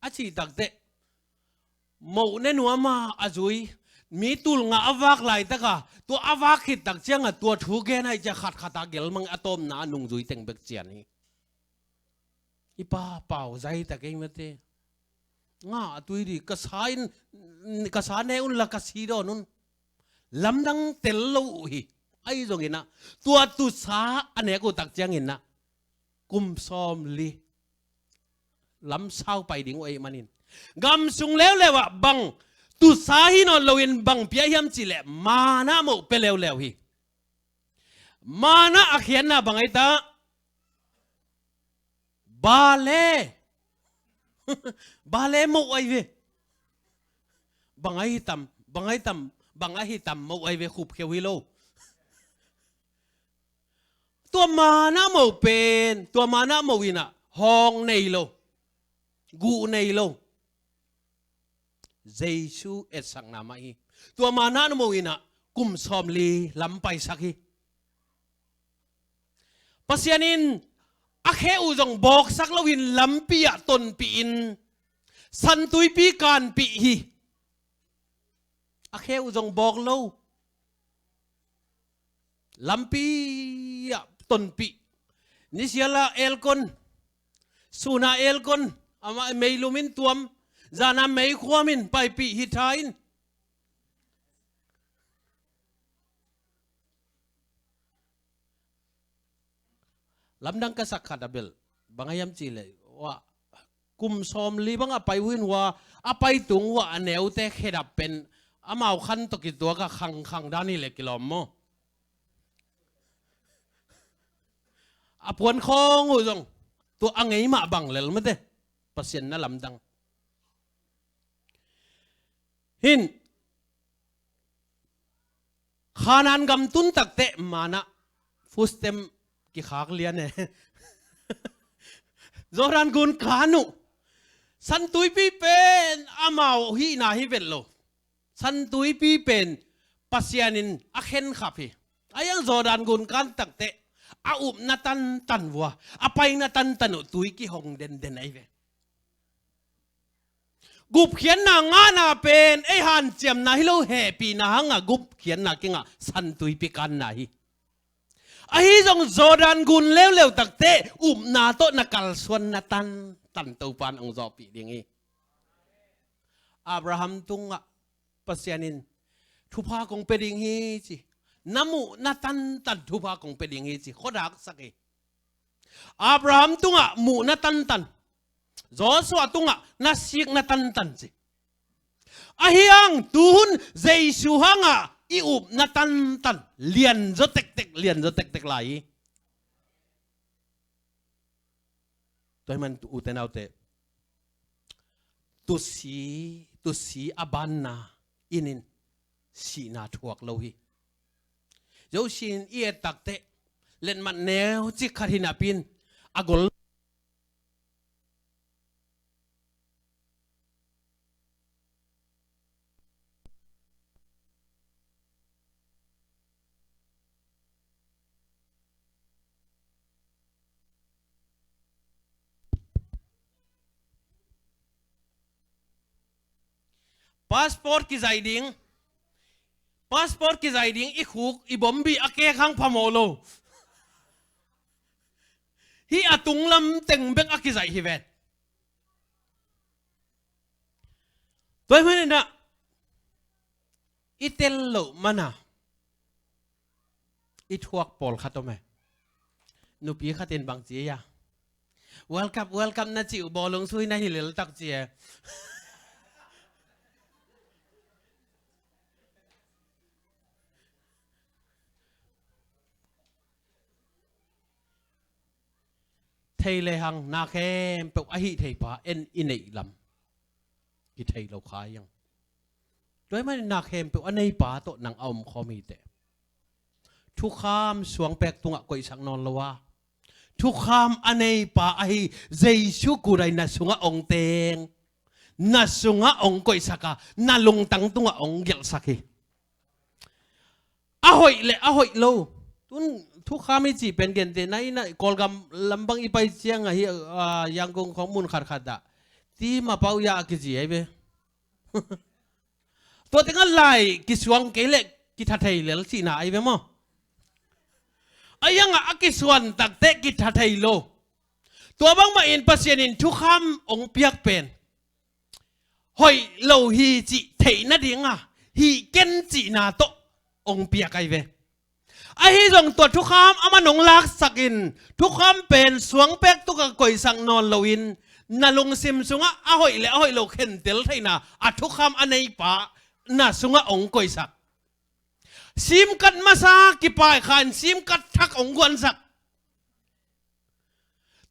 A cih takteh moh ne nuama a zui, mi tul ngah a vak laitaka tua a vak khit tak cianga tua thu gen ahih ciah khatkhat a gelmang a tawpna a nungzui teng bek cian hi. I pa pau zai ta kei mate. Ngah a tui di ka sa in, ka sa ne unla ka si dawn un. Lamdang tel lo uh hi. Ahi zonginah tua tusa a nek uh tak cianginah kum sawmli lam sau pai ding uh ahih manin gam sung leuleu ah bang tusa hi nawn loin bang pia hiam cihleh manna moh pia leuleu hi. Manna a khiatna bang ahi ta? Bale. Bale moh ahi ve. Bang ahi tam, bang ahi tam, bang ahi tam moh ahi ve, khupkhiau hi lo. Tua manna moh pen, tua manna moh inah hawng nei lo, guh nei lo. Jesu etsakna mah hi. Tua manna moh inah kum sawmli lam paisak hi. Pasian in a khe uh zong bawksak loin lampi ah tonpih in Santuipi kanpih hi. A khe uh zong bawk lo. Lampi ah tonpih. Nisiala elkon, suna elkon, amah meilum in tuam, zana meikhuam in paipih hi tha in. Lamdang ka sak khat a bel bang a hiam cihleh, wah, kum sawmli bang a pai uh in, wah, a pai tung uh a neute khedap pen amau khan tawh kituak a khangkhang dan hi le kilawm maw? A puan khawng uh zong tua a ngei mah bang lel mate. Pasian na lamdang. Hin Khanaan gam tun takteh manna food stamp kikhak lian e. Jordan gun kan uh. Santuipi pen amau hihna hi vet lo. Santuipi pen Pasian in a khenkhap hi. A hiang Jordan gun kan takteh a upna tantan vua, a paina tantan uh tui kihong denden ahi ve. Gupkhiatna ngahna pen ei hanciamna hi lo, hehpihna hanga gupkhiatna kingah Santuipi kanna hi. Ahi zong Jordan gun leuleu takteh upna tawh na kalsuanna tantan Topan hong zawhpih ding hi. Abraham tungah Pasian in thupha kong pia ding hi ci. Na muhna tantan thupha kong pia ding hi ci. Khuadaksak hi. Abraham tungah muhna tantan, Joshua tungah na sikna tantan ci. Ahi hang tuhun Jesu hangah i upna tantan lianzaw tektek, lianzaw tektek lai hi. Tua hi man ute naute, tusi, tusi a banna in in sihna thuak lo hi. Zosin i et takteh letmat neu cik khat hi napi in a gol Passport kizai ding, Passport kizaih ding i khuk, i bombi a kek hang phamawh lo. Hih a tunglam teng bek a kizaih hi ven. Tua ahih manin ah i tel loh mana i thuak pawlkhat om e. Nupi khat in bang ci a, "World Cup, World Cup na cih uh bawlung sui na hi lel tak," ci e. Thei le hang na khempeuh a hih thei pa en i neih lam kithei lo kha hiang. Tua ahih manin na khempeuh a nei pa tawh nang a om khawm hi teh. Thukham suangpek tungah koihsak nawn lo a, thukham a nei pa ahi Jesu kudai na sungah ong teng, na sungah ong koihsak a, na lungtang tungah ong gelhsak hi. A hoih le a hoih lo. Tun thukham i cih pen gentehna in ah Kawlgam lam bang i pai ciang ahi, ah, Yangon khawng mun khatkhat ah tima pau ya a kici ahi ve. Tua tengah lai kisuang kei leh kitha thei lel cihna ahi ve maw? A iangah a kisuan takteh kitha thei lo. Tua bangmah in Pasian in thukham ong piak pen hoih lo hi cih theih nadinga hih ken cihna tawh ong piak ahi ve. Ahi zong tua thukham a man ong laksak in thukham pen suangpek tungah koihsak nawn loin na lungsim sungah a hoih le a hoih lo khentel theihna a thukham a nei pa na sungah ong koihsak. Simkat masa kipai kha in simkat thak ong guansak.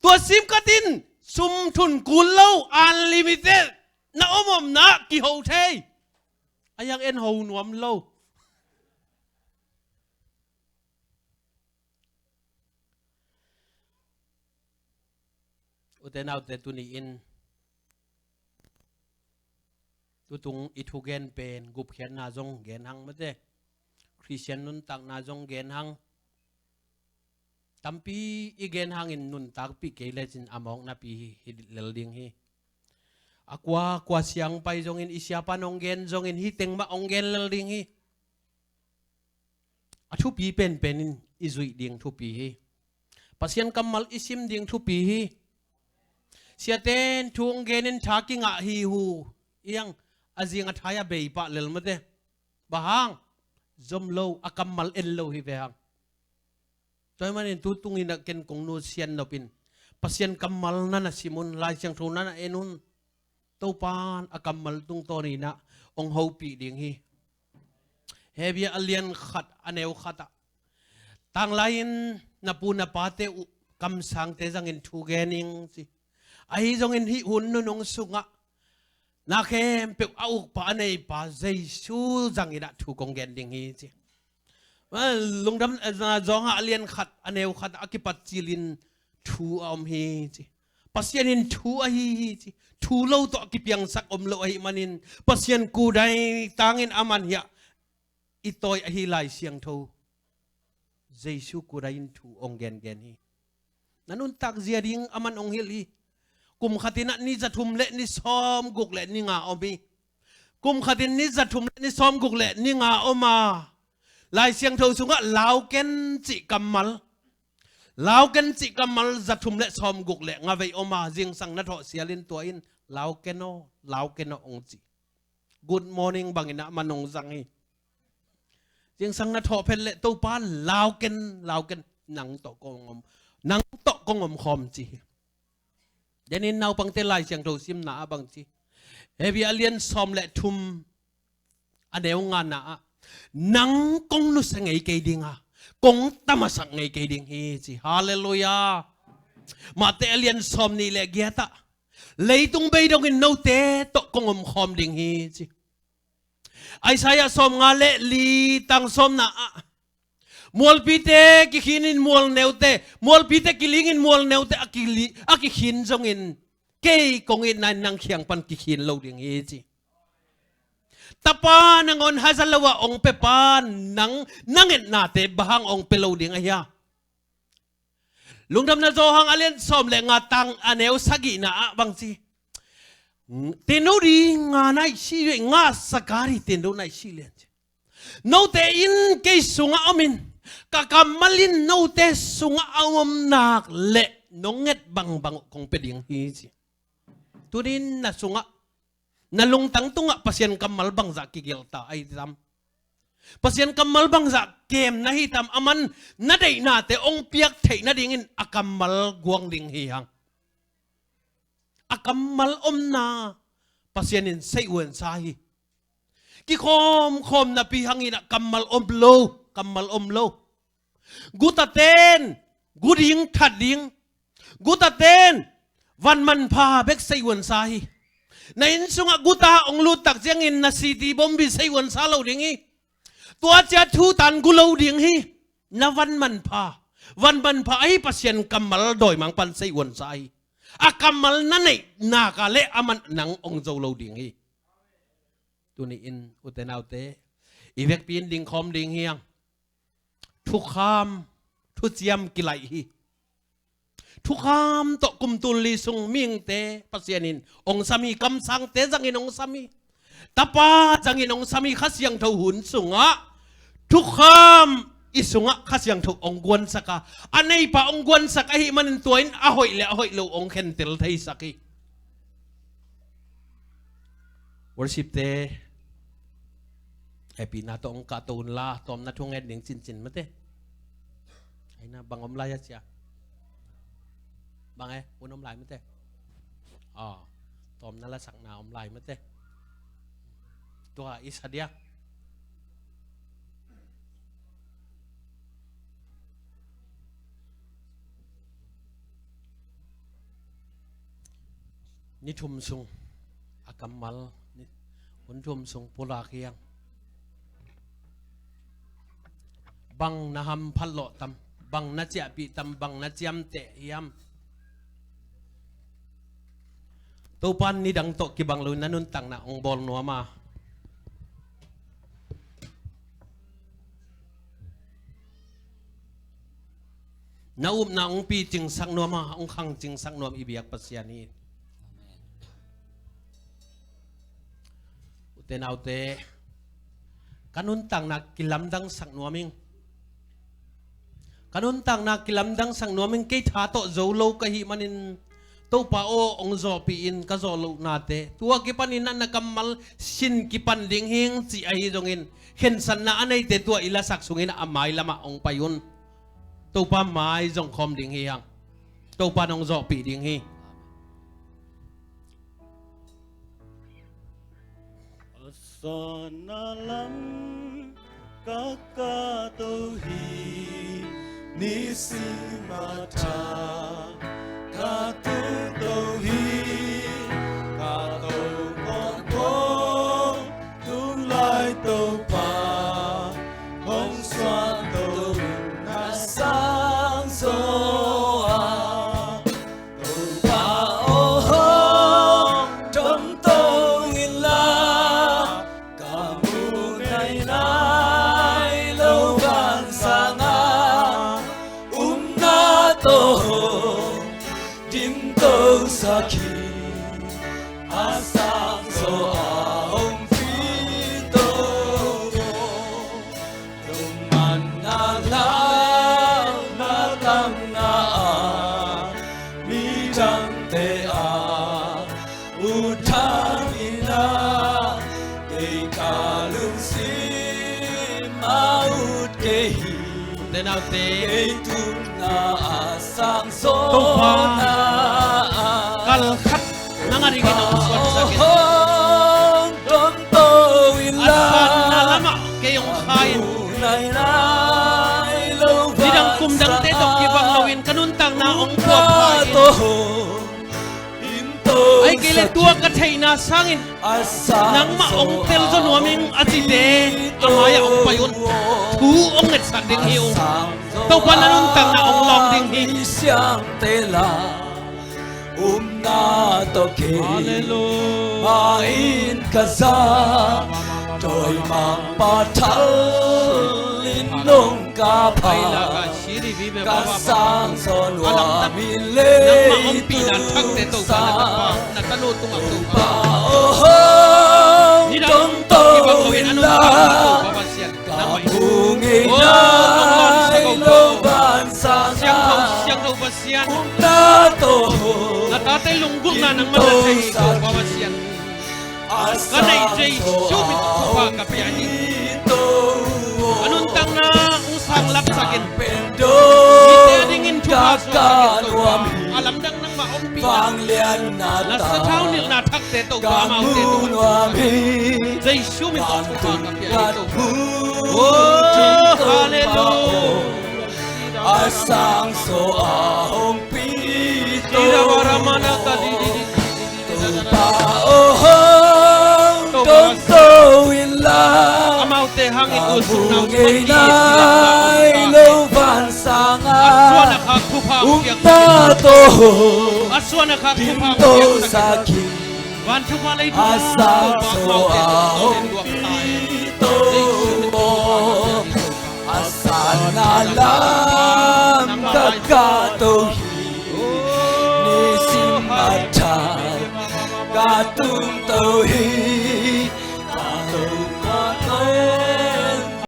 Tua simkat in sum thun kul lo, unlimited, na om omna kiho thei. A iang en ho nuam lo. Ute naute, tuni in tutung i thugen pen gupkhiatna zong gen hang mate, Khristian nuntakna zong gen hang. Tampi i gen hangin nuntakpih kei lecin a mawknapi hi, hi lel ding hi. A kua kua siang pai zongin, i siapa nong gen zongin, hih teng mah ong gen lel ding hi. A thupi penpen in i zuih ding thupi hi. Pasian kammal i sim ding thupi hi. Siaten thu ong genin tha kingah hi hu. Iang a zing a thai a bei pah lel mate. Bang hang? Zom lo, a kammal en lo hi ve hang. Tua ahih manin tutung in ah ken kong nusiat nop in Pasian kammal na na sim un, Lai Siangtho na na en un. Topan a kammal tungtawn in ah ong hopih ding hi. Hebru a lian khat a neu khat ah, tanglai in na pu na pate uh kamsangte zangin thu gen ing ci. Ahi zongin hih hun nunung sungah na khempeuh a ukpa a neipa Jesu zangin ah thu kong gen ding hi ci. Lungdam, eh, Johan a lian khat a neu khat a kipat cilin thu a om hi ci. Pasian in thu ahi hi ci. Thu lo tawh a kipiangsak om lo ahih manin Pasian kudai tangin a man hiah i tawi ahi Lai Siangtho Jesu kudai in thu ong gengen hi. Na nuntak zia ding a man ong hilh hi. Kum khatin ah ni zathum le ni sawmguk le ni nga om hi. Kum khatin ni zathum le ni sawmguk le ni nga om a, Lai Siangtho sungah lau ken cih kammal, lau ken cih kammal zathum le sawmguk le nga vei om a, zingsang na thawh sialin tua in lau ken aw, lau ken aw ong ci. Good morning bangin ah man ong zang hi. Zingsang na thawh phet le Topa lau ken, lau ken, nang tawh kong om, nang tawh kong om khawm ci hi. Denin naupangte Lai Siangtho simna ah bang ci? Hebru a lian sawm le thum a neu ngana ah, nang kong nusia ngei kei ding a, kong tamasak ngei kei ding hi ci. Halleluiah. Mate a lian sawm nih le giat ah, leitung bei dongin note tawh kong om khawm ding hi ci. Isaiah sawmnga le li tang sawmna ah, mualpite kikhinin mualneute, mualpite kilingin mualneute a kili, a kikhin zongin kei kong itna in nang kiang pan kikhin lo ding hi ci. Tapa nangawn haza lo a ong pia pa nang, nang itnate bang hang ong pia lo ding a hia? Lungdamna Johan a lian sawm le nga tang a neu sagihna ah bang ci? Tendo di nga naih si ve, nga sakari tendo naih si lian ci. Note in kei sungah om in, ka kammal in note sungah a om nak leh nong nget bangbang uh kong pia ding hi, ci. Tuni in na sungah, na lungtang tungah Pasian kammal bangzah kigelh ta ahi tam? Pasian kammal bangzah kem na hi tam? Aman na deihnate hong piak theih nadingin a kammal guang ding hi hang. A kammal omna Pasian in seihuansa hi. Kikhawmkhawm napi hangin ah kammal om lo, kammal om lo. Gutaten gu ding, that ding. Gutaten van manpha bek seihuansa hi. Na inn sungah guta hong lut tak ciangin na city bomb bek seihuansa lo ding hi. Tua ciang thutan gu lo ding hi. Na van manpha, van manpha ahi Pasian kammal dawimangpa'n seihuansa hi. A kammal na neih nak leh aman nang hong zo lo ding hi. Tuni in ute naute, i vekpi in dingkhawm ding hi hang. Thukham, thuciam kilaih hi. Thukham tawh kum tul li sung mihingte Pasian in hong sam hi. Kamsangte zangin hong sam hi. Tapa zangin hong sam hi. Kha Siangtho hun sungah thukham i sungah Kha Siangtho hong guansak a, a neipa hong guansak ahih manin tua in a hoih le a hoih lo hong khentel theisak hi. Worship te hehpihna tawh hong kahto unla, tawmna thu ngen ding cincin mate. Aina bang om lai a cia? Bang e, hun om lai mate. A, tawmna lasakna om lai mate. Tua i sa dia. Ni thum sung a kammal, ni, hun thum sung pulak hi hang. Bang na hamphat lawh tam, bang na ciahpih tam, bang na ciamteh hiam? Topa'n nidang tawh kibang loin na nuntakna hong bawl nuam a, na upna hong picingsak nuam a, hong khangcingsak nuam i biak Pasian hi. Ute naute, ka nuntakna kilamdangsak nuam ing. Ka nuntakna kilamdangsak nuam ing. Kei tha tawh zo lo ka hih manin, Topa aw, hong zawhpih in, ka zawh lohnate. Tua kipanin na, na kammal sin kipan ding hing, cih ahi zongin, khensatna a neite tua i lasak sungin a mailamah hong pai un. Topa mai zong khawm ding hi hang. Topa nong zawhpih ding hi. A sana lam ka kahto hi, nisim a tha ka tuakto hi, ka to kawngkawng tung lai Topa hong suakto in a sang zaw a. Topa aw, hong domto inla, ka mu nainai lo vansang a, upna tawh dimtosak hi, a sang zaw a hong pito. Lungmanna lau na tamna a, midangte a utang inla, kei ka lungsim a ut kei hi. Ute naute, kei tungah a sang Topa, kalkhat nang a dingin hong suansak in. A sanna lamah kei hong kha in. Nidang kumdangte tawh kibang loin ka nuntakna hong puakpha in. Ahih kei leh tua ka theihna sangin nangmah hong telzaw nuam ing a cite a mai-ah hong pai un. Thu hong ngetsak ding hi ung. Topa na nuntakna hong lawng ding hi. Siangtela upna tawh kei mah in ka za, dawimangpa thal in nong ka pha. Ka sang zaw nuam in leitung sang. Topa aw, hong domto inla, Na tate lunggulhna nangmah na thei hi, Topa Pasian. Ka neih Jesu min thupha ka pia hi. A nuntakna hong sang laksakin, mite a dingin thupha suaksakin, Topa. A lamdang nangmah ompih in. Na sathau nilhna thakte, Topa, amaute tungah Jesu min tawh thupha ka pia hi, Topa. Oh, halleluiah. A sang so a hong pi to. Topa aw, hong tongto inla. Amaute hangin usuk nau ngei nai lo van sanga. A suan a khak thupha hong piak to. A suan a khak thupha hong piak to. Van thupha lei thupha. A sang so a hong pi to. A sana lam ka kahto hi. Nisim a thau ka tungto